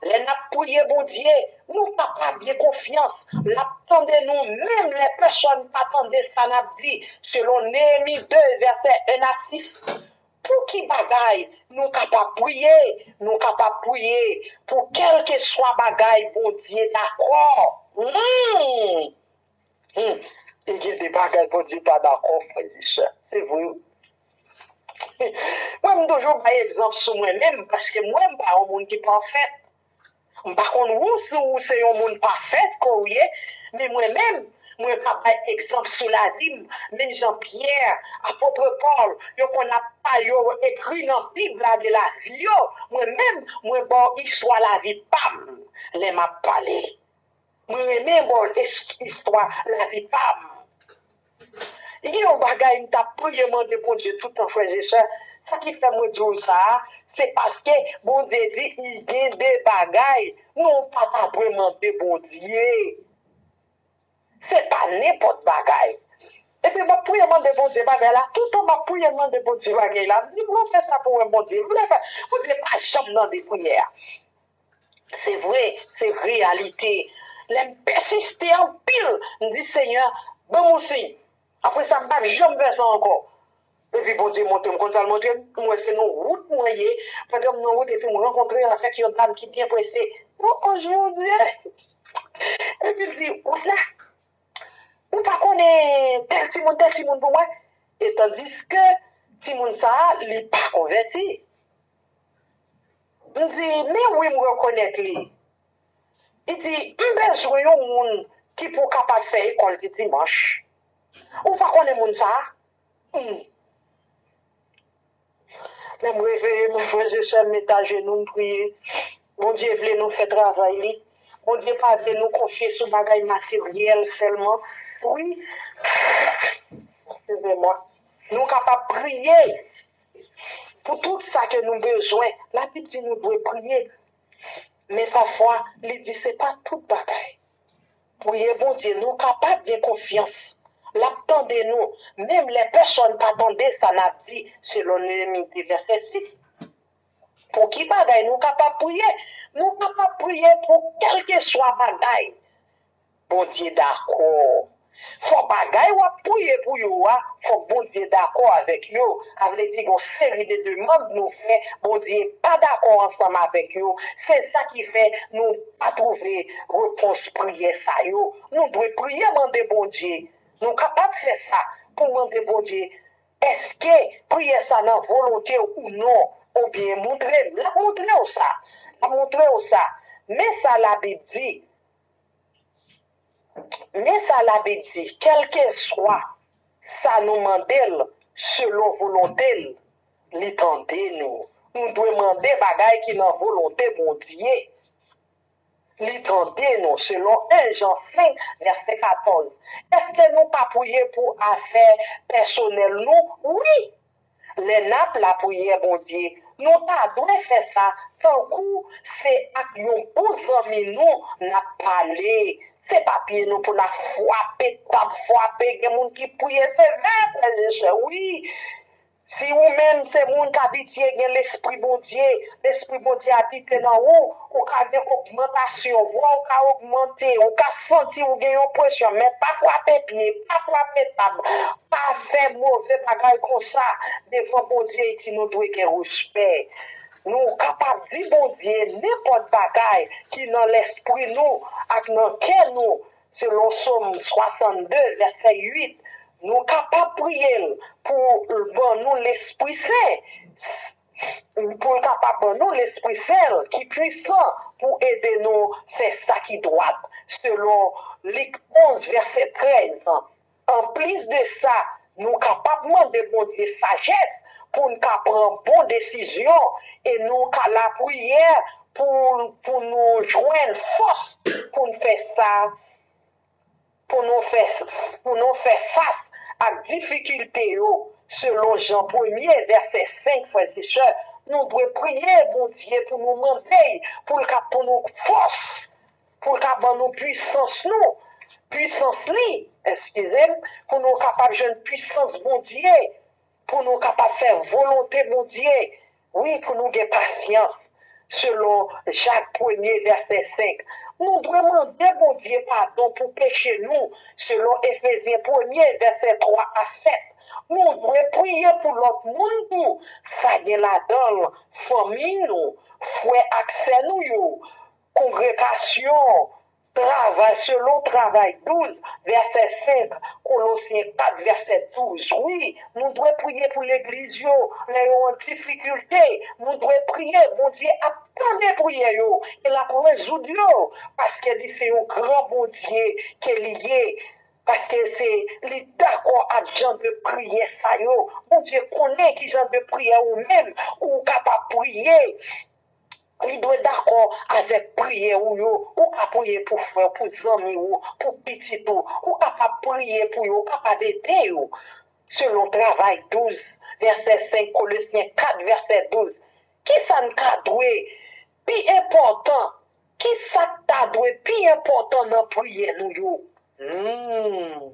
lè n ap priye Bondye, nou kapab gen konfyans. L ap tande nou, menm lè pèsòn pa tande sa n ap di, selon Neyemi de, vèsè en a sis. Pou ki bagay nou kapab priye? Nou kapab priye pou kèlkeswa bagay Bondye dakò. Hmm. Hmm. E gen de bagay Bondye pa dakò, frè e sè. Se vre. Mwen, m toujou bay egzanp sou mwen menm, paske mwen, m pa yon moun ki pafè. M pa konn ou si ou se yon moun pafè ke w ye, men mwen menm, mwen ka bay egzanp sou lavi m, menm jan Pyè, apot Pòl, yo konn ap pale, yo ekri nan Bib la de lavi yo. Mwen menm, mwen ba w istwa lavi pa m lè m ap pale. Mwen renmen ba w es-, istwa lavi pa m. Gen yon bagay m t ap priye mande Bondye toutan, frè e sè. Sa ki fè mwen di w sa a, se paske Bondye di, i gen de bagay nou pa ta dwe mande Bondye. Se pa nenpòt bagay. Epi m ap priye mande Bondye bagay la, toutan m ap priye mande Bondye bagay la, m di, m vle fè sa pou wè Bondye, m vle fè, Bondye pa janm tande priyè a. Se vre, se reyalite. Lè m pèsiste anpil, m di, Senyè, ban m yon siy. Apre sa, m p ap janm fè sa ankò. Epi Bondye montre m, konn sa l montre m? M wè se nan wout mwen ye. Pandan m nan wout, epi m rankontre avèk yon dam ki byen prese. O, o, Jezi! Epi l di, wout la, ou pa konnen tèl timoun, tèl timoun pou mwen? E tandiske timoun sa a, li pa konvèti. M di, men wi, m rekonèt li. Li di, m bezwen yon moun ki pou kapab fè ekòl di dimanch. Ou pa konnen moun sa a? Hmm. Lè m reveye, mwen, frè e sè, m met ajenou, m priye. Bondye vle nou fè travay li. Bondye pa vle nou konfye sou bagay materyèl sèlman. Wi. Eskize mwen. Nou kapab priye pou tout sa ke nou bezwen. Labib di nou dwe priye. Men pafwa, li di se pa tout bagay. Priye Bondye, nou kapab gen konfyans. L ap tande nou, menm lè pèsòn pa tande sa n ap di, selon Neyemi de vèsè sis. Pou ki bagay nou kapab priye? Nou kapab priye pou kèlkeswa bagay. Bondye dakò. Fò bagay w ap priye pou yo a, fòk Bondye dakò avèk yo. Sa vle di, gon seri de demann nou fè, Bondye pa dakò ansanm avèk yo. Se sa ki fè nou pa twouve repons priyè sa yo. Nou dwe priye mande Bondye. Nou kapab fè sa pou mande Bondye Èske priyè sa nan volonte w ou non? Oubyen montre l. L ap montre w sa. L ap montre w sa. Men sa Labib di. Men sa Labib di, kèlkeswa sa nou mande l selon volonte l, li tande nou. Nou dwe mande bagay ki nan volonte Bondye. Li tande nou, selon en Jan senk, vèsè katòz. Èske nou pa priye pou afè pèsonèl nou? Wi! Lè n ap lapriyè Bondye, nou ta dwe fè sa tankou se ak yon bon zanmi nou n ap pale. Se pa pye nou pou n ap frape, t ap frape. Gen moun ki priye sevè, frè e sè, wi. Si ou menm se moun k abitye gen Lespri Bondye, Lespri Bondye abite nan ou, ou ka gen ogmantasyon, vwa ou ka ogmante, ou ka santi ou gen yon presyon, men pa frape pye, pa frape tab, pa fè move bagay konsa devan Bondye ki nou dwe gen respè. Nou kapab di Bondye nenpòt bagay ki nan lespri nou ak nan kè nou, selon Sòm swasannde, vèsè uit. Nou kapab priye l pou l ban nou Lespri Sen, pou l kapab ban nou Lespri Sen l ki pwisan pou ede nou fè sa ki dwat, selon Lik onz, vèsè trèz. Anplis de sa, nou kapab mande Bondye sajès pou n ka pran bon desizyon e nou ka lapriyè pou, pou nou jwenn fòs pou n fè sa, pou nou fè, pou nou fè fas ak difikilte yo. Selon Jan premye, vèsè senk, frè e sè, nou dwe priye Bondye pou nou mande l pou l ka pou nou fòs, pou l ka ban nou pwisans nou, pwisans li, eskize m, pou nou kapab jwenn pwisans Bondye, pou nou kapab fè volonte Bondye. Wi, pou nou gen pasyans, selon Jak premye, vèsè senk. Nou dwe mande Bondye padon pou peche nou, selon Efezyen premye, vèsè twa a sèt. Nou dwe priye pou lòt moun tou, sa gen ladan l fanmi nou, frè ak sè nou yo, kongregasyon, travay, selon Travay douz, vèsè senk, Kolosyen kat, vèsè douz. Wi, nou dwe priye pou legliz yo, lè yo an difikilte. Nou dwe priye, Bondye ap tande priyè yo, e l ap rezoud yo, paske li se yon gran Bondye ke li ye, paske se li dakò ak jan de priyè sa yo. Bondye konnen ki jan de priyè ou menm ou kapab priye. Li dwe dakò avèk priyè ou yo. Ou ka priye pou frè w, pou zanmi w, pou pitit ou. Ou kapab priye pou yo, ou kapab ede yo. Selon Travay douz, vèsè senk, Kolosyen kat, vèsè douz. Kisa n ka dwe pi enpòtan? Kisa k ta dwe pi enpòtan nan priyè nou yo? Hmm.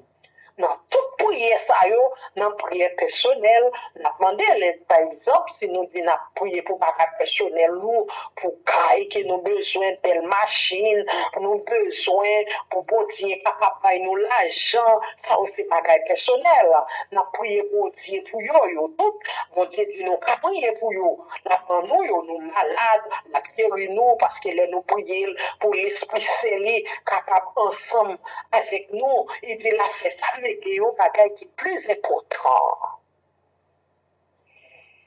Nan tout priyè sa yo, nan priyè pèsonèl, n ap mande l. Pa egzanp, si nou di n ap priye pou bagay pèsonèl nou, pou kay ke nou bezwen, bèl machin, nou bezwen pou Bondye kapab bay nou lajan, sa yo se bagay pèsonèl. N ap priye Bondye pou yo, yo tout. Bondye di nou ka priye pou yo. L ap ban nou yo, nou malad, l ap geri nou, paske lè nou priye l pou Lespri Sen li kapab ansanm avèk nou, epi l ap fè sa, men gen yon bagay ki plis enpòtan.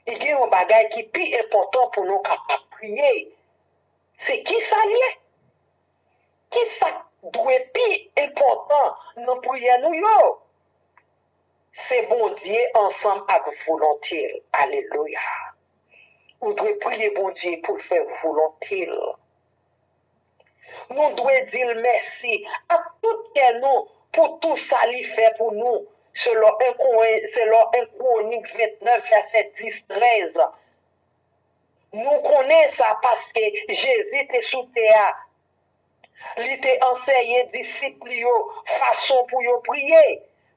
Li gen yon bagay ki pi enpòtan pou nou kapab priye. Se kisa l ye? Kisa k dwe pi enpòtan nan priyè nou yo? Se Bondye ansanm ak volonte l. Alelouya. Ou dwe priye Bondye pou l fè volonte l. Nou dwe di l mèsi ak tout kè nou pou tou sa li fè pou nou, selon en Koren-, selon en Kwonik vennèf, vèsè dis, trèz. Nou konnen sa paske Jezi te sou tè a. Li te anseye disip li yo fason pou yo priye.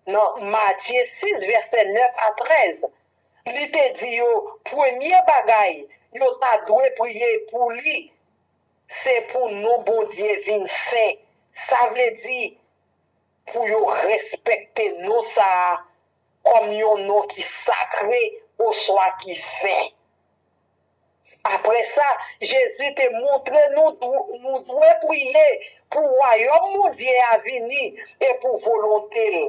Nan Matye sis, vèsè nèf a trèz, li te di yo, premye bagay yo ta dwe priye pou li, se pou non Bondye vin sen. Sa vle di, pou yo respekte non sa a kòm yon non ki sakre oswa ki sen. Apre sa, Jezi te montre nou dw-, nou dwe priye pou Wayòm Bondye a vini e pou volonte l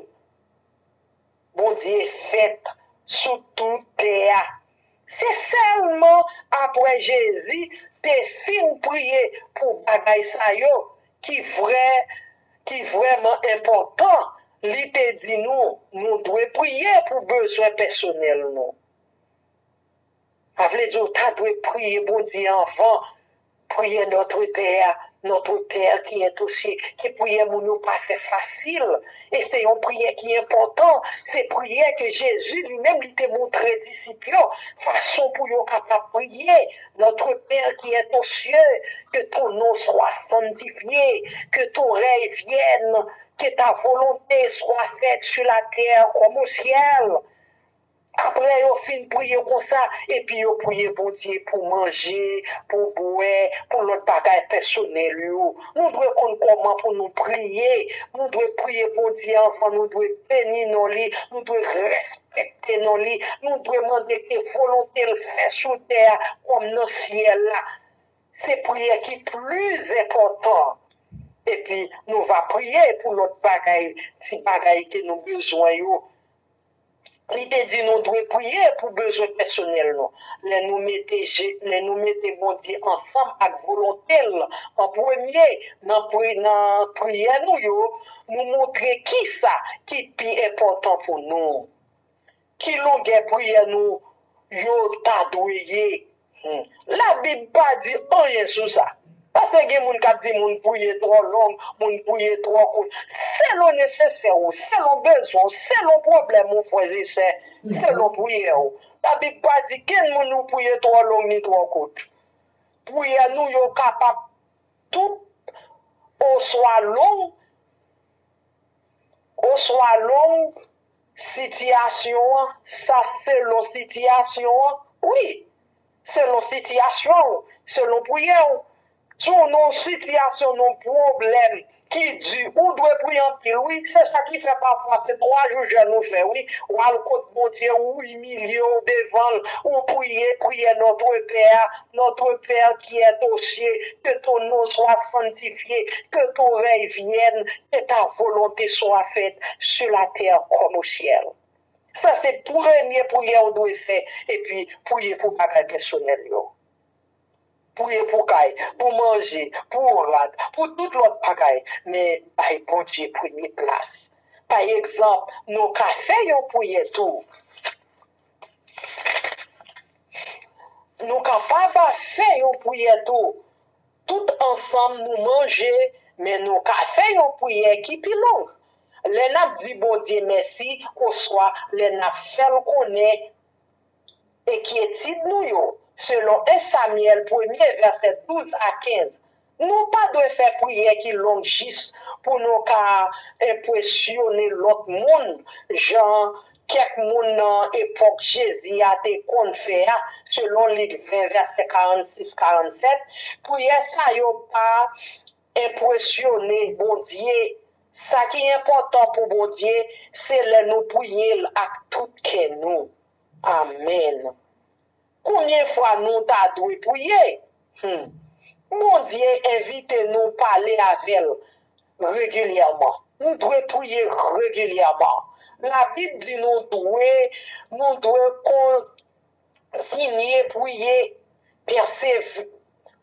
Bondye fèt sou tout tè a. Se sèlman apre Jezi te fin priye pou bagay sa yo ki vrè, ki vrèman enpòtan, li te di nou, nou dwe priye pou bezwen pèsonèl nou. Sa vle di w ta dwe priye Bondye anvan. Priyè Notre Père, Notre Père qui est aux cieux, ki priyè moun yo pa fè fasil. E se yon priyè ki enpòtan. Se priyè ke Jezi li menm li te montre disip yo fason pou yo kapab priye. Notre Père qui est aux cieux, que ton nom soit sanctifié, que ton règne vienne, que ta volonté soit faite sur la terre comme au ciel. Apre yo fin priye konsa, epi yo priye Bondye pou manje, pou bwè, pou lòt bagay pèsonèl yo. Nou dwe konn kòman pou nou priye. Nou dwe priye Bondye anvan, nou dwe beni non li, nou dwe respekte non li, nou dwe mande ke volonte l fè sou tè a kòm nan syèl la. Se priyè ki pli enpòtan. Epi nou va priye pou lòt bagay, ti bagay ke nou bezwen yo. Li te di nou dwe priye pou bezwen pèsonèl nou. Lè nou mete Je- lè nou mete Bondye ansanm ak volonte l an premye nan pri- nan priyè nou yo, nou montre kisa ki pi enpòtan pou nou. Ki longè priyè nou yo ta dwe ye? Hmm. Labib pa di anyen sou sa. Paske gen moun k ap di moun priye twò long, moun priye twò kout. Selon nesesè ou, selon bezwen w, selon pwoblèm ou, frè e sè, selon priyè w. Labib pa di kenn moun ou priye twò long ni twò kout. Priyè nou yo kapab tout oswa long, oswa long sitiyasyon an, sa selon sitiyasyon an. Wi, selon sitiyasyon w, selon priyè w. Si w nan yon sitiyasyon, nan yon pwoblèm ki di, ou dwe priye anpil, wi. Se sa ki fè pafwa se twa jou jèn ou fè, wi. W al kot Bondye, ou imilye w devan l, ou priye, priyè Notre Père, Notre Père qui est aux cieux, que ton nom soit sanctifié, que ton règne vienne, que ta volonté soit faite sur la terre comme au ciel. Sa se premye priyè w dwe fè, epi priye pou bagay pèsonèl yo. Priye pou kay, pou manje, pou rad, pou tout lòt bagay, men bay Bondye premye plas. Pa egzanp, nou ka fè yon priyè tou. Nou kapab fè yon priyè tou. Tout ansanm nou manje, men nou ka fè yon priyè ki pi long. Lè n ap di Bondye mèsi, oswa lè n ap fè l konnen enkyetid nou yo, selon en Samyèl premye, vèsè douz a kenz. Nou pa dwe fè priyè ki long jis pou nou ka enpresyone lòt moun, jan kèk moun nan epòk Jezi a te konn fè a, selon Lik ven, vèsè karannsis, karannsèt. Priyè sa yo pa enpresyone Bondye. Sa ki enpòtan pou Bondye, se lè nou priye l ak tout kè nou. Amèn. Konbyen fwa nou ta dwe priye? Hmm. Bondye envite nou pale avè l regilyèman. Nou dwe priye regilyèman. Labib di nou dwe, nou dwe kontinye priye, pèsev-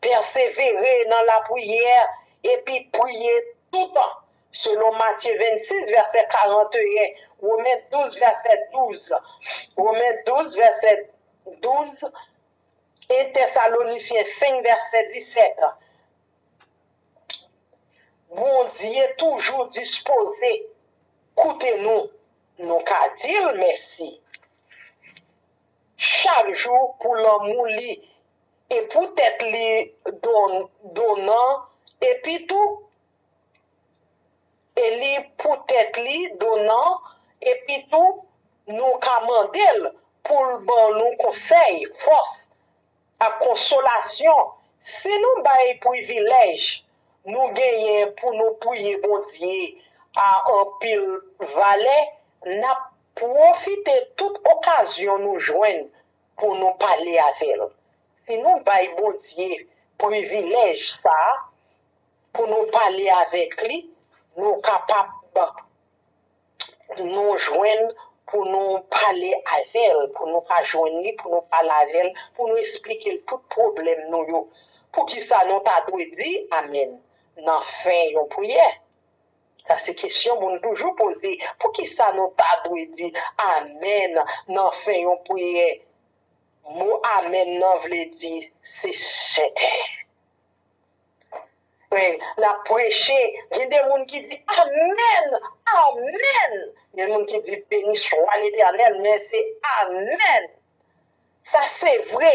pèsevere nan lapriyè, epi priye toutan, selon Matye vennsis, vèsè karanteyen, Women douz, vèsè douz, Women douz, vèsè douz, e Tesalonisyen senk, vèsè disèt. Bondye toujou dispoze koute nou. Nou ka di l mèsi chak jou pou lanmou li e pou tèt li don- donan, epi tou, e li pou tèt li donan, epi tou, nou ka mande l pou l ban nou konsèy, fòs, ak konsolasyon. Si nou bay privilèj nou genyen pou nou priye Bondye a anpil valè, n ap pwofite tout okazyon nou jwenn pou nou pale avè l. Si nou bay Bondye privilèj sa a pou nou pale avèk li, nou kapab nou jwenn pou nou pale avè l, pou nou ka jwenn li, pou nou pale avè l, pou nou esplike l tout pwoblèm nou yo. Poukisa nou ta dwe di amèn nan fen yon priyè? Sa se kesyon moun toujou poze. Poukisa nou ta dwe di amèn nan fen yon priyè? Mo amèn nan vle di se sèten. Wi, l ap preche, gen de moun ki di amèn, amèn. Gen moun ki di beni swa Letènèl, men se amèn. Sa se vre,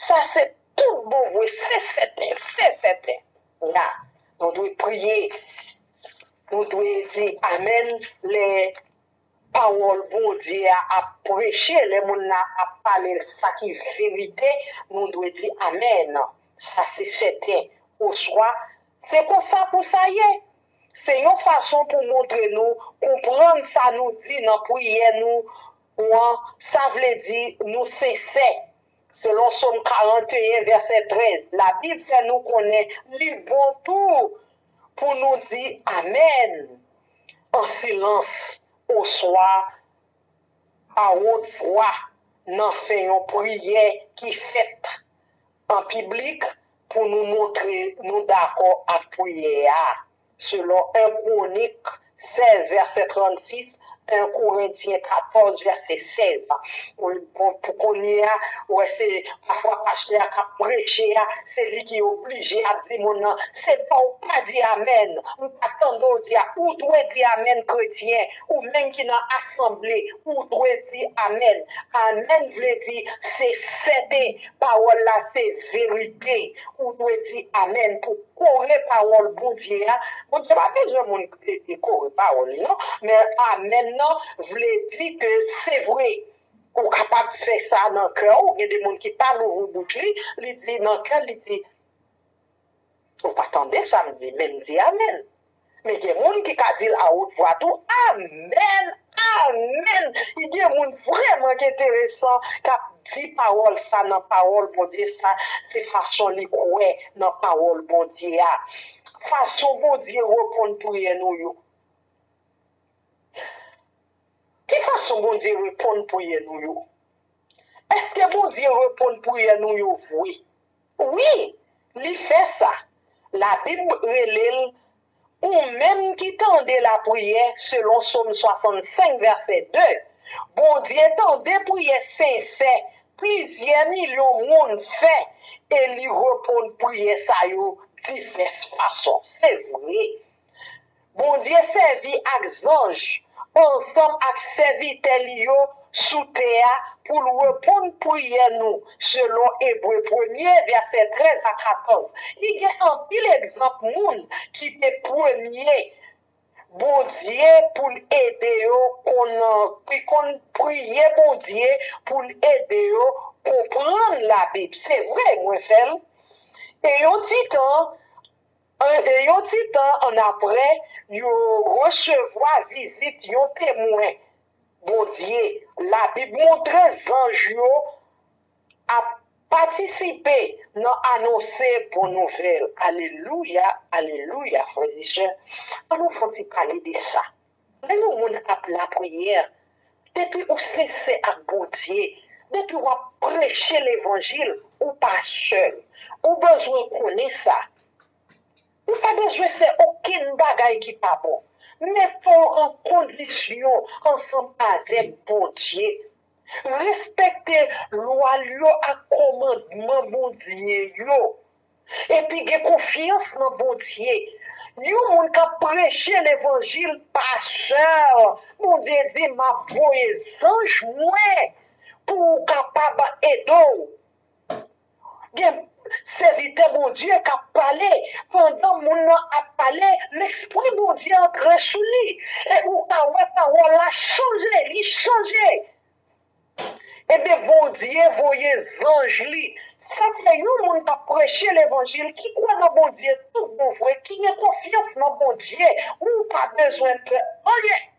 sa se tout bon vre, se sèten, se sèten. La, nou dwe priye, nou dwe di amèn lè pawòl Bondye a ap preche, lè moun nan ap pale sa ki verite, nou dwe di amèn. Sa se sèten. Oswa, se konsa pou sa ye. Se yon fason pou montre nou konprann sa nou di nan priyè nou an, sa vle di nou sensè. Selon Sòm karant e en, vèsè trèz, Labib fè nou konnen li bon tou pou nou di amèn an silans oswa a wot vwa nan fen yon priyè ki fèt an piblik pou nou montre nou dakò ak priyè a, selon en Kwonik sèz, vèsè trannsis, en Korentyen katòz, vèsè sèz. Pou, pou kounye a, ou wè se pafwa pastè a k ap preche a, se li ki oblije ap di moun nan, se pa w pa di amèn, m pa tande w di a, ou dwe di amèn kretyen, ou menm ki nan asanble, ou dwe di amèn. Amèn vle di se sèten, pawòl la se verite. Ou dwe di amèn pou kore pawòl Bondye a. Bondye pa bezwen moun ki te kore pawòl li, non. Men amèn nan vle di ke se vre. Ou kapab fè sa nan kè w. Gen de moun ki pa louvri bouch li, li di nan kè l, li di, ou pa tande sa m di, men m di amèn. Men gen moun ki ka di l a wot vwa tou, amèn, amèn. Gen moun vrèman ki enteresan, k ap di pawòl sa nan pawòl Bondye sa, se fason li kwè nan pawòl Bondye a. Fason Bondye reponn priyè nou yo. Ki fason Bondye reponn priyè nou yo? Èske Bondye reponn priyè nou yo vre? Wi, li fè sa. Labib rele l, ou menm ki tande lapriyè, selon Sòm swasannsenk, vèsè de. Bondye tande priyè sensè plizyè milyon moun fè, e li reponn priyè sa yo divès fason. Se vre. Bondye sèvi ak zanj ansanm ak sèvitè li yo sou tè a pou l reponn priyè nou, selon Ebre premye, vèsè trèz a katòz. Li gen anpil egzanp moun ki te premye Bondye pou l ede yo konn, ki konn priye Bondye pou l ede yo konprann Labib. Se vre, mwen fè l. E yon ti tan, e yon ti tan annapre, yo resevwa vizit yon temwen Bondye. Labib montre zanj yo ap patisipe nan anonse bon nouvèl. Alelouya, alelouya, frè e sè. Ann nou fè yon ti pale de sa. Lè yon moun ap lapriyè, depi ou sensè ak Bondye, depi w ap preche levanjil, ou pa sèl. Ou bezwen konnen sa. Ou pa bezwen fè okenn bagay ki pa bon. Men fò w an kondisyon ansanm avèk Bondye. Respekte lwa l yo ak kòmandman Bondye yo. Epi gen konfyans nan Bondye. Yon moun k ap preche levanjil pa sèl. Bondye di, "M ap voye zanj mwen pou w kapab ede w." Gen sèvitè Bondye k ap pale. Pandan moun nan ap pale, Lespri Bondye antre sou li. E ou ka wè pawòl la chanje, li chanje. Ebyen, Bondye voye zanj li. Sa fè yon moun k ap preche levanjil, ki kwè nan Bondye tout bon vre, ki gen konfyans nan Bondye, ou pa bezwen pè anyen.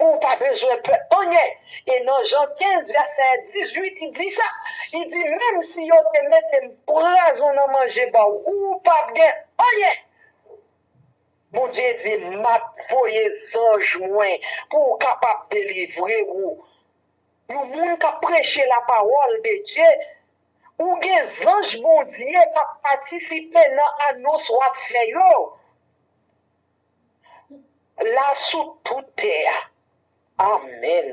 Ou pa bezwen pè anyen. E nan Jan kenz, vèsè dizuit, li di sa. Li di, "Menm si yo te mete m pwazon nan manje ba w, ou p ap gen anyen." Bondye di, "M ap voye zanj mwen pou w kapab delivre w." Yon moun k ap preche lapawòl de Dye, ou gen zanj Bondye k ap patisipe nan anons w ap fè yo la sou tout tè a. Amèn.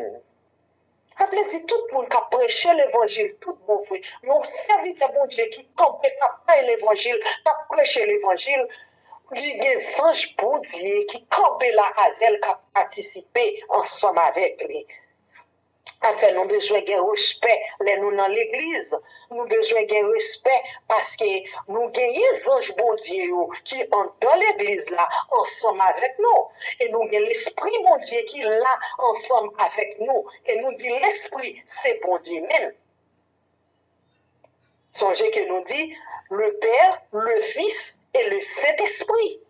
Sa vle di tout moun k ap preche levanjil tout bon vre, yon sèvitè Bondye ki kanpe k ap bay levanjil, k ap preche levanjil, li gen zanj Bondye ki kanpe la avè l, k ap patisipe ansanm avèk li. Sa fè nou bezwen gen respè lè nou nan legliz. Nou bezwen gen respè paske nou genyen zanj Bondye yo ki anndan legliz la ansanm avèk nou. E nou gen Lespri Bondye ki la ansanm avèk nou. E nou di Lespri se Bondye menm. Sonje ke nou di le Père, le Fils et le Saint-Esprit.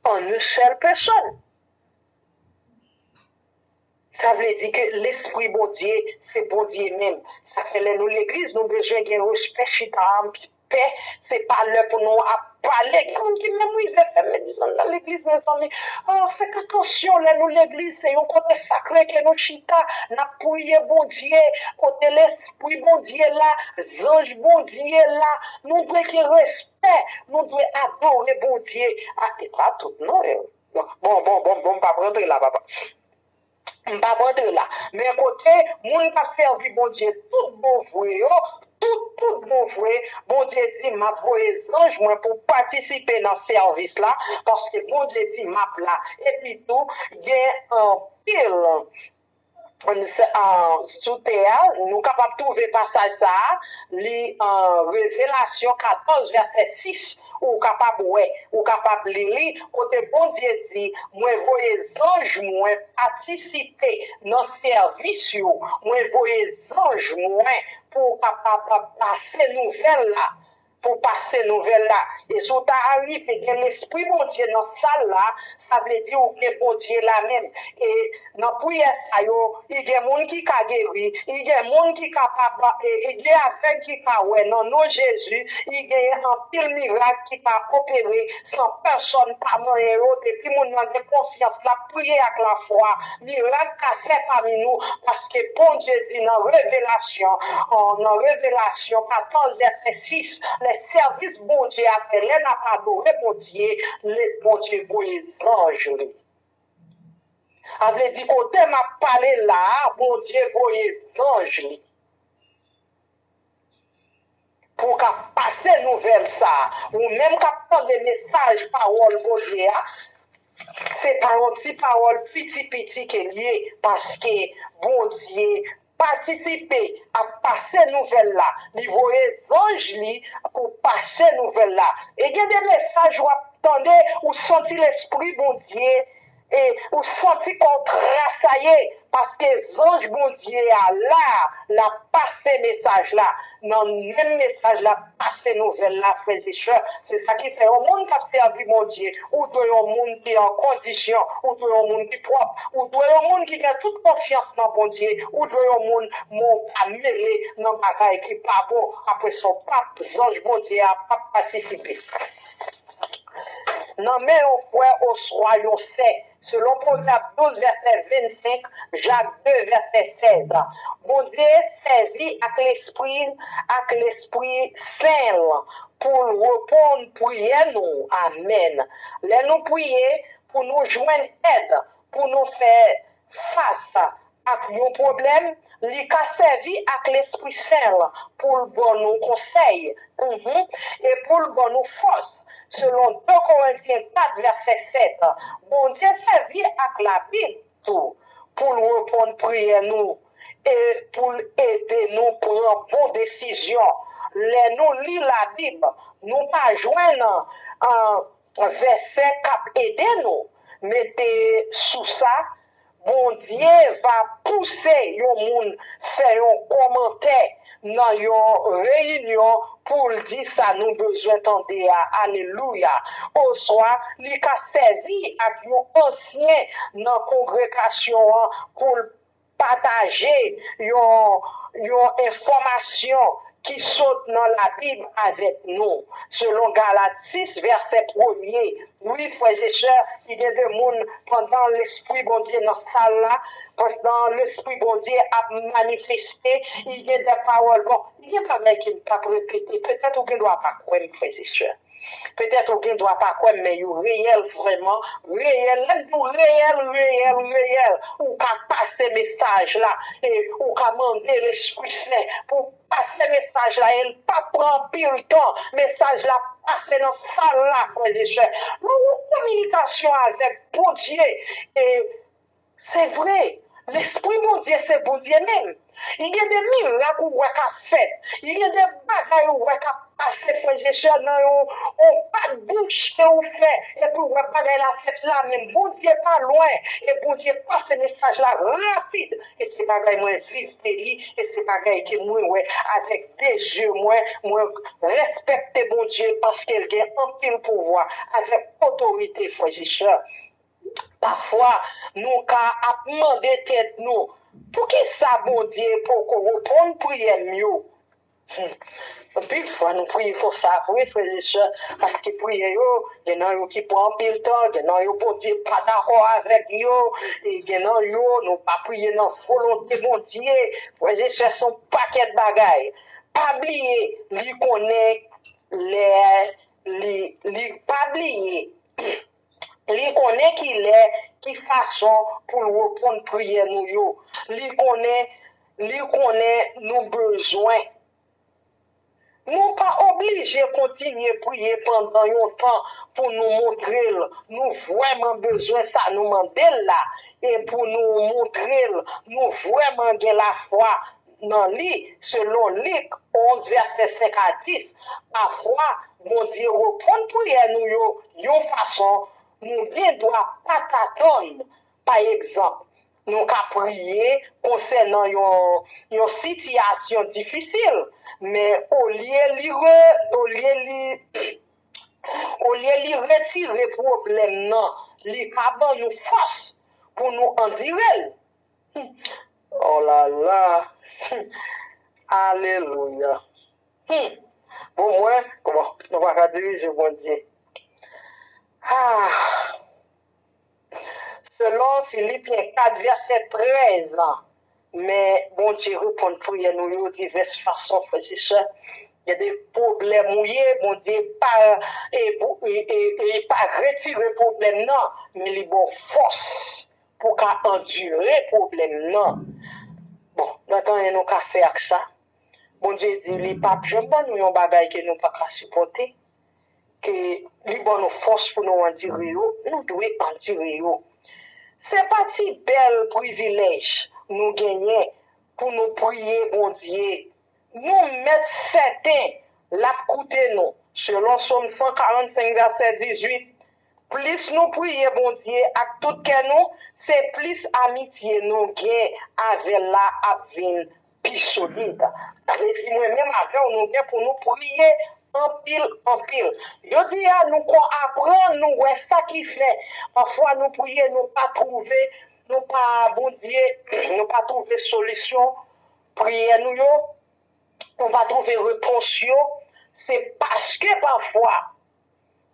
En une seule personne. Sa vle di ke Lespri Bondye, se Bondye menm. Sa fè lè nou legliz, nou bezwen gen respè, chita anpè. Se pa lè pou nou ap pale. Gen moun ki menm rive fè medizann nan legliz, mezanmi. Ah, fèk atansyon, lè nou legliz, se yon kote sakre ke nou chita, n ap priye Bondye, kote Lespri Bondye la, zanj Bondye la. Nou dwe gen respè, nou dwe adore Bondye. Ah, e pa tout, non. Bon, bon, bon, bon, m p ap rantre la, papa. M p ap rantre la. Men kote moun k ap sèvi Bondye tout bon vre yo, tout, tout bon vre, Bondye di, "M ap voye zanj mwen pou patisipe nan sèvis la, paske Bondye di, 'M ap la.'" Epi tou, gen anpil, ah, sou tè a, nou kapab twouve pasaj sa a, li, ah, Revelasyon katòz, vèsè sis, ou kapab wè, ou kapab li li, kote Bondye di, "Mwen voye zanj mwen patisipe nan sèvis yo, mwen voye zanj mwen pou kapab pase nouvèl la, pou pase nouvèl la." E si w ta arive gen Lespri Bondye nan sal la, sa vle di ou gen Bondye la menm. E nan priyè sa yo, i gen moun ki ka geri, i gen moun ki kapab, e, i gen avèg ki ka wè nan non Jezi, i gen anpil mirak ki ka opere san pèsòn pa manyen yo, depi moun nan gen konfyans, l ap priye ak lafwa, mirak ka fèt pami nou, paske Bondye di nan Revelasyon, an, nan Revelasyon katòz, vèsè sis, lè sèvis Bondye a fè, lè n ap adore Bondye, lè Bondye voye zanj li. Sa vle di kote m ap pale la a, Bondye voye zanj li pou w ka pase nouvèl sa a. Ou menm k ap tande mesaj pawòl Bondye a, se pa yon ti pawòl piti piti ke l ye, paske Bondye patisipe ap pase nouvèl la. Li voye zanj li pou pase nouvèl la. E gen de mesaj w ap tande, ou santi Lespri Bondye, e ou santi kò w trasaye, paske zanj Bondye a la, l ap pase mesaj la. Nan menm mesaj la, pase nouvèl la, frè e sè. Se sa ki fè yon moun k ap sèvi Bondye, ou dwe yon moun ki an kondisyon, ou dwe yon moun ki pwòp, ou dwe yon moun ki gen tout konfyans nan Bondye, ou dwe yon moun, men w pa mele nan bagay ki pa bon, apre sa w p ap, zanj Bondye a p ap patisipe nan men yon frè oswa yon sè. Selon Pwovèb douz, vèsè vennsenk, Jak de, vèsè sèz. Bondye sèvi ak lespri, ak Lespri Sen l pou l reponn priyè nou. Amèn. Lè nou priye pou nou jwenn èd, pou nou fè fas ak yon pwoblèm, li ka sèvi ak Lespri Sen l pou l ban nou konsèy, mhm, e pou l ban nou fòs. Selon de Korentyen kat, vèsè sèt, Bondye sèvi ak Labib tou pou l reponn priyè nou e pou l ede nou pran bon desizyon. Lè nou li Labib, nou pa jwenn, ah, vèsè k ap ede nou mete sou sa, Bondye va pouse yon moun fè yon kòmantè nan yon reyinyon pou l di sa nou bezwen tande a. Alelouya! Oswa li ka sèvi ak yon ansyen nan kongregasyon an pou l pataje yon, yon enfòmasyon ki sot nan Labib avèk nou. Selon Galat sis, vèsè premye, wi, frè e sè, ki gen de moun, pandan Lespri Bondye nan sal la, pandan Lespri Bondye ap manifeste, li gen de pawòl. Bon, li gen bagay ke m p ap repete. Petèt ou gen dwa pa kwè m, frè e sè. Petèt ou gen dwa pa kwè m, men yo reyèl vrèman. Reyèl, lè m di w reyèl, reyèl, reyèl. Ou ka pase mesaj la, e ou ka mande Lespri Sen pou pase mesaj la, e l p ap pran anpil tan. Mesaj la pase nan sal la, frè e sè. Nou gen yon kominikasyon avèk Bondye, e se vre, Lespri Bondye se Bondye menm. Li gen de mirak ou wè k ap fèt. Li gen de bagay ou wè k ap pase, frè e sè, nan yon, yon bat bouch ke ou fè, epi ou wè bagay la fèt la menm. Bondye pa lwen, e Bondye pase mesaj la rapid. E se bagay mwen viv de li, e se bagay ke mwen wè avèk de zye mwen. Mwen respekte Bondye paske l gen anpil pouvwa, avèk otorite, frè e sè. Pafwa, nou ka ap mande tèt nou, poukisa Bondye poko reponn priyè m yo? Hmm. Anpil fwa, nou priye konsa vre, frè e sè, paske priyè yo, gen nan yo ki pran anpil tan, gen nan yo Bondye pa dakò avèk yo, e gen nan yo, nou pa priye nan volonte Bondye. Frè e sè, se yon pakèt bagay. Pa bliye, li konnen lè li, li pa bliye. Li konnen ki lè, ki fason pou l reponn priyè nou yo. Li konnen, li konnen nou bezwen. Nou pa oblije kontinye priye pandan yon tan pou nou montre l nou vrèman bezwen sa nou mande l la, e pou nou montre l nou vrèman gen lafwa nan li, selon Lik onz, vèsè senk a dis. Pafwa, Bondye reponn priyè nou yo yon fason nou gen dwa pa t atann. Pa egzanp, nou ka priye konsènan yon, yon sitiyasyon difisil, men olye li re, olye li, olye li retire pwoblèm nan, li ka ban nou fòs pou nou andire l. Oh la la! Alelouya! Hmm. Bon, mwen, bon, nou pa ka dirije Bondye. Ah. Selon Filipyen kat, vèsè trèz, men Bondye reponn priyè nou yo divès fason, frè e sè. Gen de pwoblèm ou ye, Bondye pa, e, e, e, e pa retire pwoblèm nan, men li ba w fòs pou w ka andire pwoblèm nan. Bon, gade anyen nou ka fè ak sa. Bondye di li p ap janm ban nou yon bagay ke nou pa ka sipòte, ke li ban nou fòs pou nou andire yo, nou dwe andire yo. Se pa ti bèl privilèj nou genyen pou nou priye Bondye. Nou mèt sèten l ap koute nou. Selon Sòm san karannsenk, vèsè dizuit, plis nou priye Bondye ak tout kè nou, se plis amitye nou gen avè l la ap vin pi solid. Sa vle di, mwen menm avè w, nou gen pou nou priye anpil, anpil. Jodi a, nou ko aprann, nou wè sa ki fè pafwa nou priye, nou pa twouve, nou pa, Bondye, nou pa twouve solisyon priyè nou yo, nou pa twouve repons yo, se paske pafwa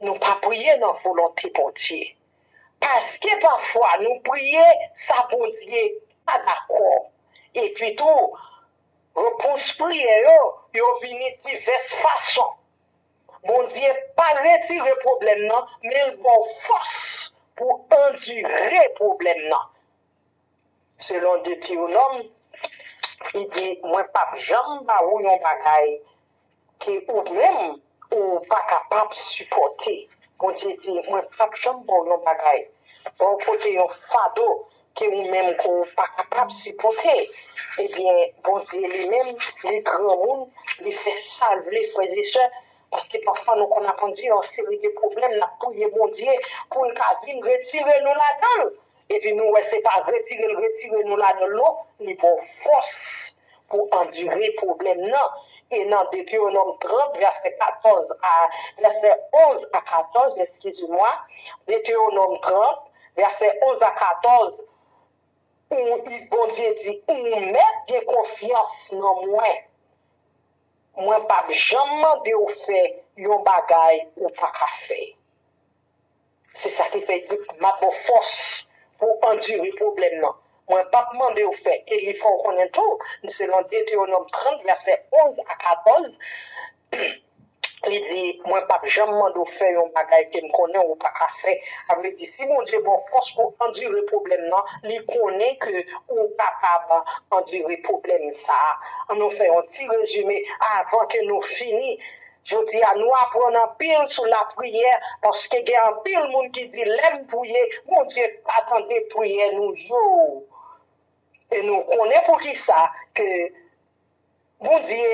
nou pa priye nan volonte Bondye. Paske pafwa nou priye sa Bondye pa dakò. Epi tou, repons priyè yo, yo vini divès fason. Bondye pa retire pwoblèm nan, men l ba w fòs pou andire pwoblèm nan. Selon Detewonòm, li di, mwen p ap janm ba ou yon bagay ke ou menm ou pa kapab sipòte. Bondye di, mwen p ap janm ba w yon bagay, ba w pote yon fado ke ou menm ke ou pa kapab sipòte. Ebyen, Bondye li menm, li granmoun, li fè sa l vle, frè e sè, paske pafwa nou konn ap andire yon seri de pwoblèm, n ap priye Bondye pou l ka vin retire nou ladan l. Epi nou wè se pa retire l retire nou ladan l non, li ba w fòs pou andire pwoblèm nan. E nan Detewonòm trant, vèsè katòz a, vèsè onz a katòz, eskize mwa, Detewonòm trant, vèsè onz a katòz, ou, Bondye di, ou mèt gen konfyans nan mwen. Mwen p ap janm mande w fè yon bagay ou pa ka fè. Se sa ki fè l di, m ap ba w fòs pou w andire pwoblèm nan. Mwen p ap mande w fè, e li fè w konnen tou, selon Detewonòm trant, vèsè onz a katòz, li di, mwen p ap janm mande w fè yon bagay ke m konnen ou pa ka fè. Sa vle di, si Bondye ba w fòs pou andire pwoblèm nan, li konnen ke ou kapab andire pwoblèm sa a. Ann nou fè yon ti rezime avan ke nou fini. Jodi a, nou aprann anpil sou lapriyè, paske gen anpil moun ki di, lè m priye, Bondye pa tande priyè nou yo. E nou konnen poukisa ke Bondye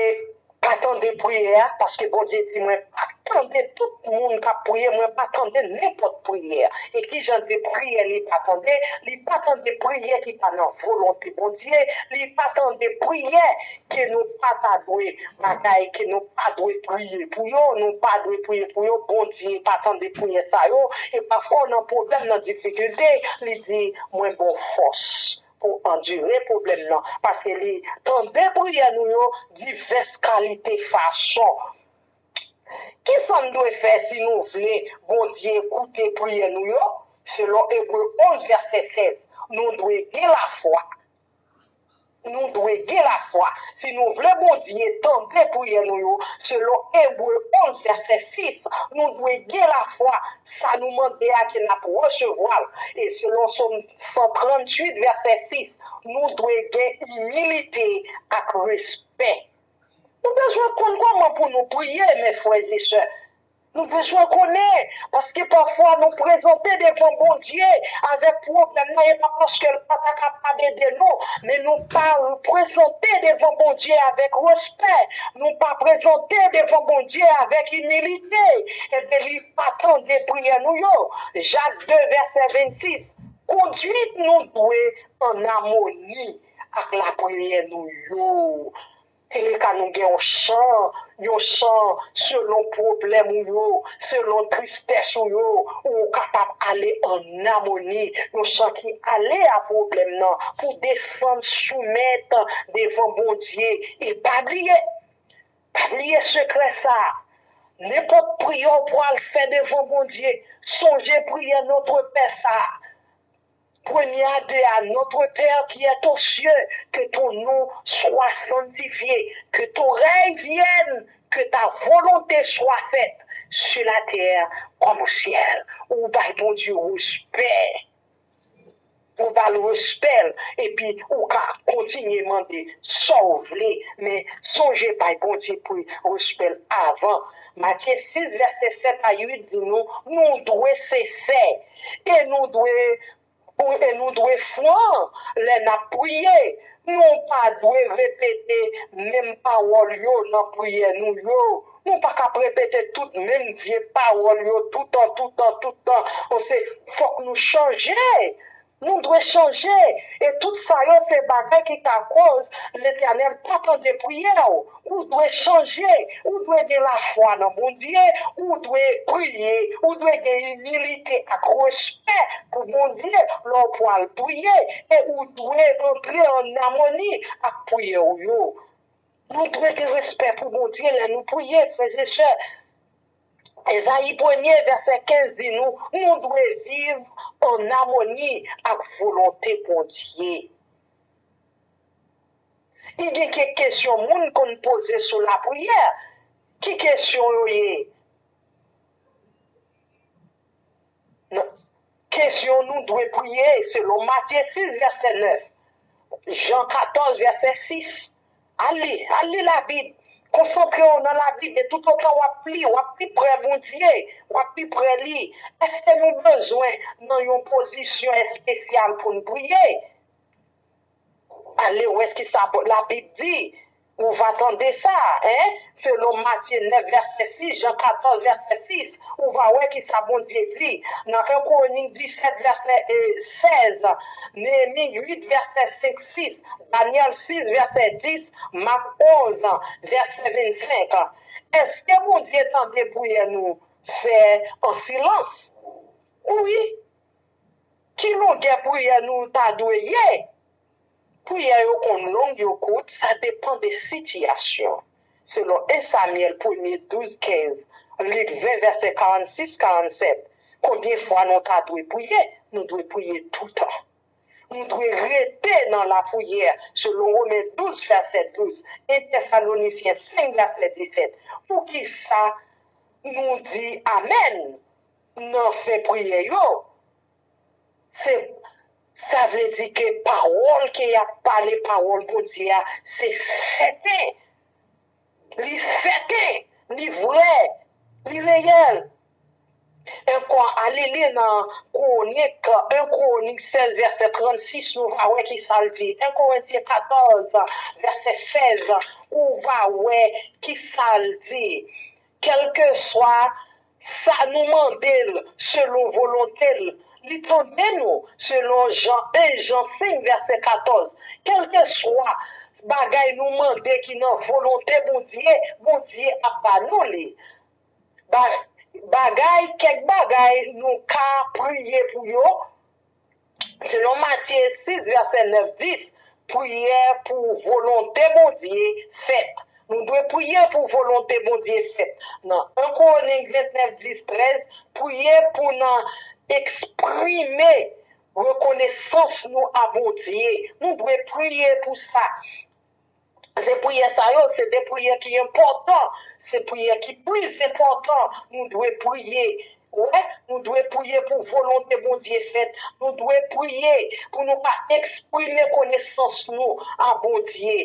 pa tande priyè a, paske Bondye di, mwen pa tande tout moun k ap priye, mwen pa tande nenpòt priyè. E kijan de priyè li pa tande? Li pa tande priyè ki pa nan volonte Bondye, li pa tande priyè ke nou pa ta dwe, bagay ke nou pa dwe priye pou yo, nou pa dwe priye pou yo, Bondye pa tande priyè sa yo, e pafwa w nan pwoblèm, nan difikilte, li di, mwen ba w fòs pou andire pwoblèm nan, paske li tande priyè nou yo divès kalite fason. Kisa n dwe fè si nou vle Bondye koute priyè nou yo? Selon Ebre onz, vèsè sèz, nou dwe gen lafwa. Nou dwe gen lafwa. Si nou vle Bondye tande priyè nou yo, selon Ebre onz, vèsè sis, nou dwe gen lafwa. Sa nou mande a ke n ap resevwa l. E selon Sòm san tranntuit, vèsè sis, nou dwe gen imilite ak respè. Nou bezwen konn kòman pou nou priye, mes frères et sœurs. Nou bezwen konnen, paske pafwa nou prezante devan Bondye avèk pwoblèm nan, e pa paske l pa ta kapab ede nou, men nou pa prezante devan Bondye avèk respè, nou pa prezante devan Bondye avèk imilite, ebyen, li pa tande priyè nou yo. Jak de, vèsè vennsis, kondwit nou dwe ann amoni ak lapriyè nou yo. Se le ka nou gen yon chan, yon chan selon pwoblèm ou yo, selon tristès ou yo, ou kapab ale ann amoni, yon chan ki ale a pwoblèm nan, pou desann soumèt devan Bondye. E pa bliye, pa bliye sekrè sa a. Nenpòt priyè w pral fè devan Bondye, sonje priyè Notre Père sa a. Premye a de a, Notre Père qui est aux cieux, que ton nom soit sanctifié, que ton règne vienne, que ta volonté soit faite sur la terre comme au ciel. Ou bay Bondye respè. Ou ba l respè l, epi ou ka kontinye mande sa w vle, men sonje bay Bondye pri respè l avan. Matye sis, vèsè sèt a uit di nou, nou dwe sensè e nou dwe Pou, e nou dwe fran lè n ap priye. Nou pa dwe repete menm pawòl yo nan priyè nou yo. Nou pa ka ap repete tout menm vye pawòl yo toutan, toutan, toutan. Paske fòk nou chanje. Nou dwe chanje. E tout sa yo se bagay ki ka koz Letènèl pa tande priyè w. Ou dwe chanje, ou dwe gen lafwa nan Bondye, ou dwe priye, ou dwe gen imilite ak respè pou Bondye lè w pral priye, e ou dwe antre ann amoni ak priyè w yo. Nou dwe gen respè pou Bondye lè nou priye, frè e sè. Ezayi premye, vèsè kenz di nou, nou dwe viv ann amoni ak volonte Bondye. Gen kèk kesyon moun konn poze sou lapriyè. Ki kesyon yo ye? Kesyon nou dwe priye selon Matye sis, vèsè nèf, Jan katòz, vèsè sis. Al li, al li Labib. Konsantre w nan Labib e toutotan w ap li, w ap pi pre Bondye, w ap pi pre li. Èske nou bezwen nan yon pozisyon espesyal pou n priye? Ale wè kisa Labib di. Ou va tande sa, en? Selon Matye nèf, vèsè sis, Jan katòz, vèsè sis, ou va wè kisa Bondye di. Nan en Kwonik disèt, vèsè, e, sèz, Neyemi uit, vèsè senk, sis, Danyèl sis, vèsè dis, Mak onz, vèsè vennsenk. Èske Bondye tande priyè nou fè an silans? Wi. Ki longè priyè nou ta dwe ye? Priyè yo konn long, yo kout, sa depann de sitiyasyon. selon en Samyèl premye douz kenz, Lik ven vèsè karannsis karannsèt. Konbyen fwa nou ta dwe priye? Nou dwe priye toutan. Nou dwe rete nan lapriyè, selon Women douz vèsè douz, en Tesalonisyen senk vèsè disèt. Poukisa nou di amèn nan fen priyè yo? Se, sa vle di ke pawòl ke y ap pale, pawòl Bondye a, se sèten. Li sèten, li vrè, li reyèl. Ankò, ale li nan Kwonik, en Kwonik sèz vèsè trannsis, nou va wè ki sa l di. En Korentyen katòz vèsè sèz, ou va wè ki sa l di. Kèlkeswa sa nou mande l selon volonte l, li tande nou, selon Jan, en Jan senk vèsè katòz. Kèlkeswa bagay nou mande ki nan volonte Bondye, Bondye ap ba nou li. Ba, bagay, kèk bagay nou ka priye pou yo, selon Matye sis vèsè nèf dis, priyè pou volonte Bondye fèt. Nou dwe priye pou volonte Bondye fèt. Nan en Kwonik vennèf dis trèz, priye pou n eksprime rekonesans nou a Bondye. Nou dwe priye pou sa. Se priyè sa yo, se de priyè ki enpòtan. Se priyè ki plis enpòtan. Nou dwe priye. Wè, nou dwe priye pou volonte Bondye fèt. Nou dwe priye pou nou ka eksprime konesans nou a Bondye.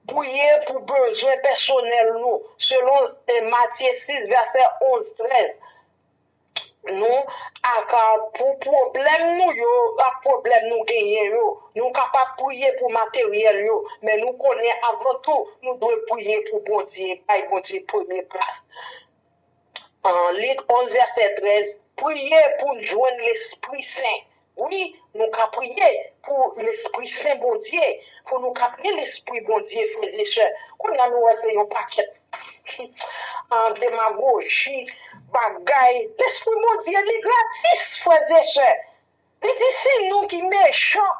Priye pou bezwen pèsonèl nou, selon, eh, Matye sis, vèsè onz, trèz. Nou, ak, ah, pou pwoblèm nou yo, ak pwoblèm nou genyen yo, nou kapab priye pou materyèl yo, men nou konnen avan tou, nou dwe priye pou Bondye, bay Bondye premye plas. An Lik onz vèsè trèz, priye pou n jwenn Lespri Sen. Wi, nou ka priye pou Lespri Sen Bondye, pou nou ka gen Lespri Bondye, frè e sè. Kounye a nou wè se yon pakèt an demagoji, bagay. Lespri Bondye, li gratis, frè e sè. Li di, se nou ki mechan.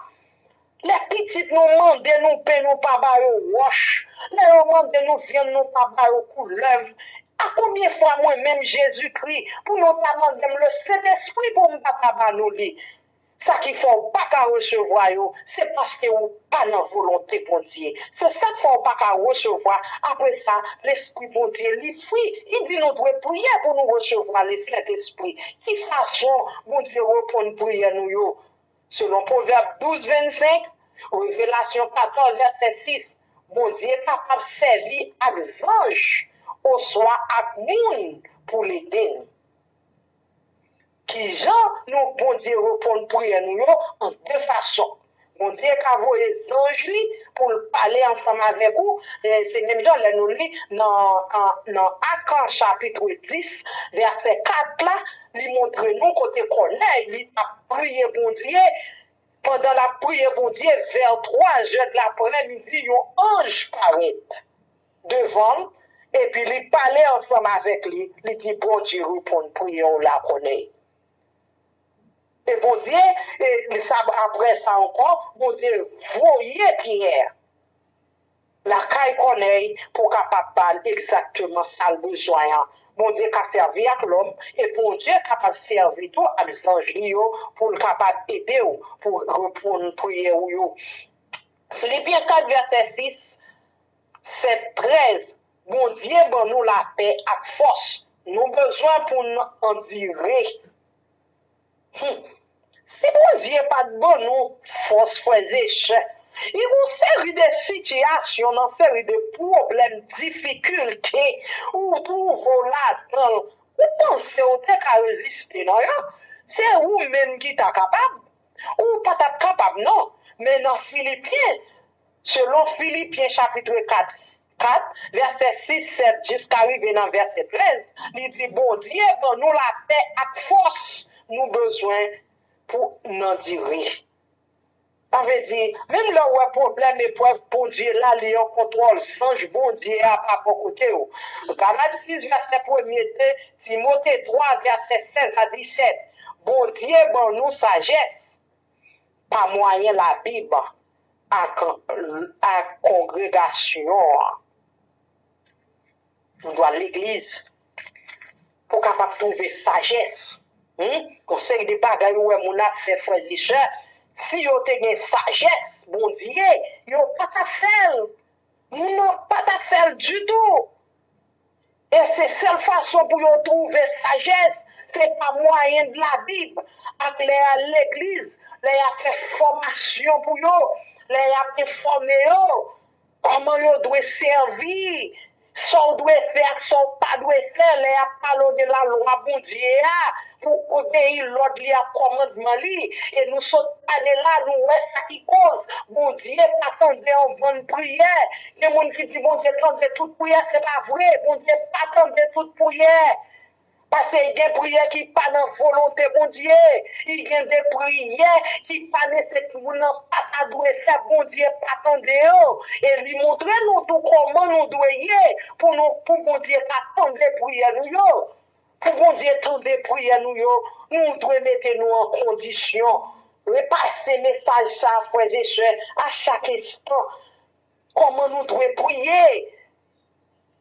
Lè pitit nou mande nou pen, nou pa ba yo wòch. Lè yo mande nou vyann, nou pa ba yo koulèv. A konbyen fwa mwen menm, Jezikri, pou nou ta mande m Lesentespri pou m pa ta ba nou li? Sa ki fè w pa ka resevwa yo, se paske ou pa nan volonte Bondye. Se sa k fè w pa ka resevwa. Apre sa, Lespri Bondye, li fri. Li di nou dwe priye pou nou resevwa Lesentespri. Ki fason Bondye reponn priyè nou yo? Selon Pwovèb douz vennsenk, Revelasyon katòz vèsè sis, Bondye kapab sèvi ak zanj oswa ak moun pou l ede n. Kijan nou Bondye reponn priyè nou yo? An de fason. Bondye ka voye zanj li pou l pale ansanm avèk ou. E se menm jan lè nou li nan, an, nan Ak chapit dis, vèsè kat la, li montre nou kote Kònèy li t ap priye Bondye. Pandan l ap priye Bondye, vè twa zè de laprèmidi, yon anj parèt devan l, epi li pale ansanm avèk li, li di, Bondye reponn priyè w la, Kònèy. E Bondye, e sa, apre sa ankò, Bondye voye Pyè lakay Kònèy pou kapab ba l egzakteman sa l bezwen an. Bondye ka sèvi ak lòm, e Bondye kapab sèvi tou ak zanj li yo pou l kapab ede w, pou reponn priyè w yo. Filipyen kat vèsè sis, sèt, trèz, Bondye ban nou lapè ak fòs nou bezwen pou n andire. Hmm. Si Bondye pa t ban nou fòs, frè e sè, gen yon seri de sitiyasyon, nan seri de pwoblèm, difikilte, ou twouve w ladan l, ou panse w te ka reziste nan yo? Se ou menm ki ta kapab? Ou pa t ap kapab, non. Men nan Filipyen, selon Filipyen chapit kat, kat, vèsè sis, sèt, jiska rive nan vèsè trèz, li di, Bondye ban nou lapè ak fòs nou bezwen pou n andire. Sa vle di, menm lè w wè pwoblèm, eprèv, Bondye la, li an kontwòl, zanj Bondye a pa bò kote w. Galat sis, vèsè premye, de Timote twa, vèsè sèz a disèt, Bondye ban nou sajès pa mwayen Labib ak, ak kongregasyon an. Ou dwe al legliz pou w kapab twouve sajès. Hmm? Yon seri de bagay ou wè moun ap fè, frè e sè, si yo te gen sajès Bondye, yo pa t ap fè l. Moun nan pa t ap fè l ditou. E se sèl fason pou yo twouve sajès, se pa mwayen de Labib, ak lè y al legliz, lè y ap fè fòmasyon pou yo, lè y ap enfòme yo kòman yo dwe sèvi, sa w dwe fè ak sa w pa dwe fè, lè y ap pale w de lalwa Bondye a, pou obeyi lòd li ak kòmandman li. E nou sot pale la, nou wè sa ki koz Bondye pa tande yon bann priyè. Gen moun ki di Bondye tande tout priyè, se pa vre. Bondye pa tande tout priyè. Paske gen priyè ki pa nan volonte Bondye. Gen de priyè ki pa nesesè moun nan pa ta dwe fè, Bondye pa tande yo. E li montre nou tou kòman nou dwe ye pou nou, pou Bondye ka tande priyè nou yo. Pou Bondye tande priyè nou yo, nou dwe mete nou an kondisyon. Repase mesaj sa, frè e sè, a chak enstan. Kòman nou dwe priye?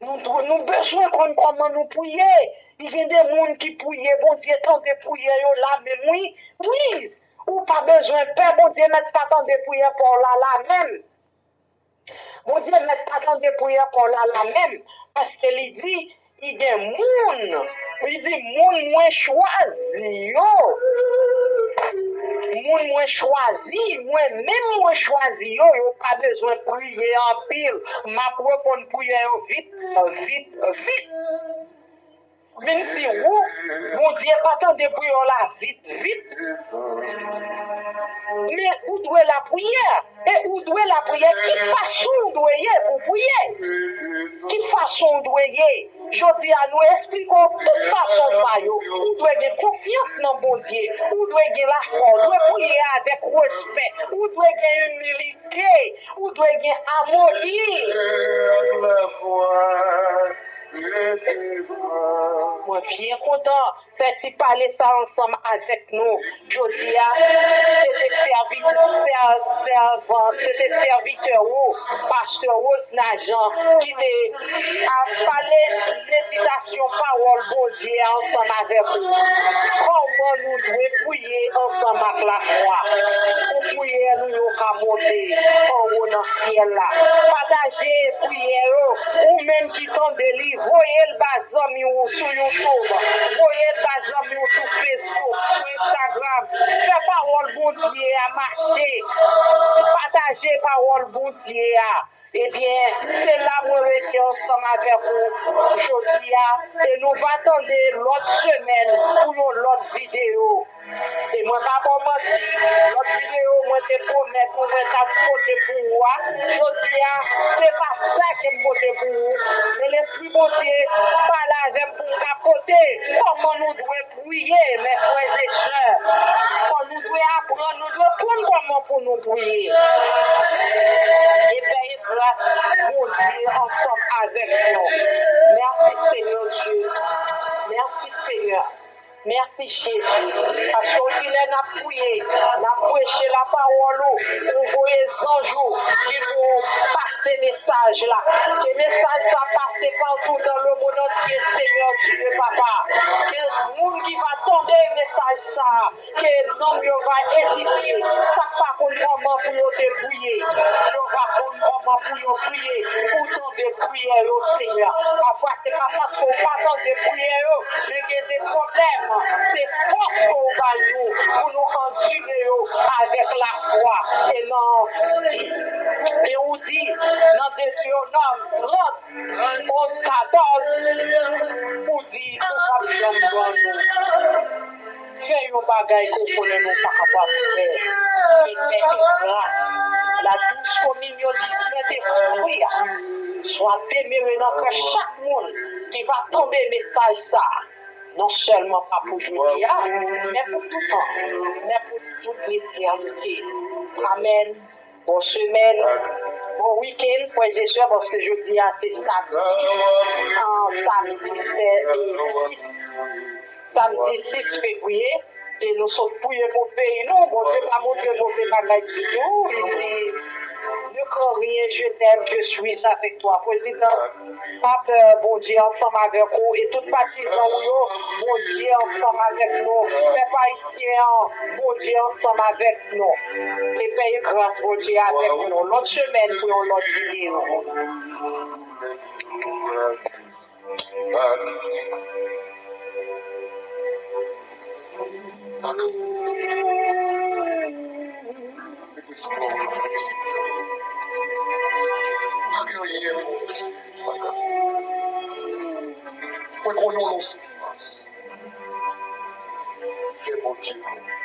Nou dwe, nou bezwen konn kòman nou priye. Gen de moun ki priye, Bondye tande priyè yo la menm, wi. Wi, ou pa bezwen pè, Bondye mèt pa tande priyè pa w la, la menm. Bondye mèt pa tande priyè pa w la, la menm, paske li di, li gen moun, li di, moun mwen chwazi yo, moun mwen chwazi, mwen menm mwen chwazi yo, yo pa bezwen priye anpil, m ap reponn priyè yo vit, vit, vit. Vin si ou, Bondye pa tande priyè w la vit, vit. Men ou dwe lapriyè. E ou dwe lapriyè. Ki fason w dwe ye pou w priye? Ki fason w dwe ye? Jodi a, nou esplike w tout fason sa yo. Ou dwe gen konfyans nan Bondye. Ou dwe gen lafwa. Ou dwe priye avèk respè. Ou dwe gen imilite. Ou dwe gen amoni. Mwen byen kontan fè ti pale sa ansanm avèk nou jodi a. Se te sèvi-, sè-, sèvan-, se te sèvitè ou, pastè Rosna Jean, ki te ap pale meditasyon pawòl Bondye a ansanm avèk ou. Kòman nou dwe priye ansanm ak lafwa pou priyè nou yo ka monte anwo nan syèl la. Pataje priyè yo, ou menm ki tande li, voye l ba zanmi w sou YouTube, voye l ba zanmi w sou Facebook, sou Instagram. Fè pawòl Bondye a mache. Pataje pawòl Bondye a. Ebyen, se la mwen rete ansanm avèk ou jodi a, e nou va tande lòt semèn pou yon lòt videyo. E mwen pa ba w manti, lòt videyo mwen te pwomèt ou mwen t ap pote pou ou a, jodi a, se pa sa ke m pote pou ou. Men Lespri Bondye pale avè m pou m ka pote kòman nou dwe priye, men frè e sè, kò nou dwe aprann, nou dwe konn kòman pou nou priye. E fè e gras Bondye ansanm avèk nou. Mèsi, Senyè Dye. Mèsi, Senyè. Mèsi, Jezi. Paske w di lè n ap priye, n ap preche lapawòl ou, ou voye zanj ou ki pou pase mesaj la. Ke mesaj sa pase partout dans le monde entier, Senyè Dye, Papa. Ke moun ki va tande mesaj sa, ke nanm yo va edifye. Sa k pa konn kòman pou yo te priye, yo va konn kòman pou yo priye, pou tande priyè yo, Senyè. Pafwa, se pa paske w pa tande priyè yo, men gen de pwoblèm. Se fòs ke w ba nou pou nou andire yo avèk lafwa. E nan, e ou di, nan Detewonòm trant, onz, katòz, ou di, ou p ap janm ban nou. Fè yon bagay ke w konnen nou pa kapab fè. E fè ekra. La douce communion du Saint-Esprit a swa demere nan kè chak moun ki va tande mesaj sa a. Non sèlman pa pou jodi a, men pou tout tan, men pou tout letènite. Amèn. Bon semèn, bon wikenn, frè e sè, paske jodi a se samdi, an samdi sèt, samdi sis fevriye, e nou sot priye pou peyi nou. Bondye pa montre move bagay ditou. Li di, Ekran rien, je t'aime, je suis avec toi. Prezidan, pa pè, Bondye ansanm avèk ou, e tout patizan ou yo, Bondye ansanm avèk nou. Pèp ayisyen an, Bondye ansanm avèk nou. E pè e gras Bondye avèk nou. Lòt semèn pou yon lòt videyo. Mwen konnen w nan soufrans. Fè Bondye konnen.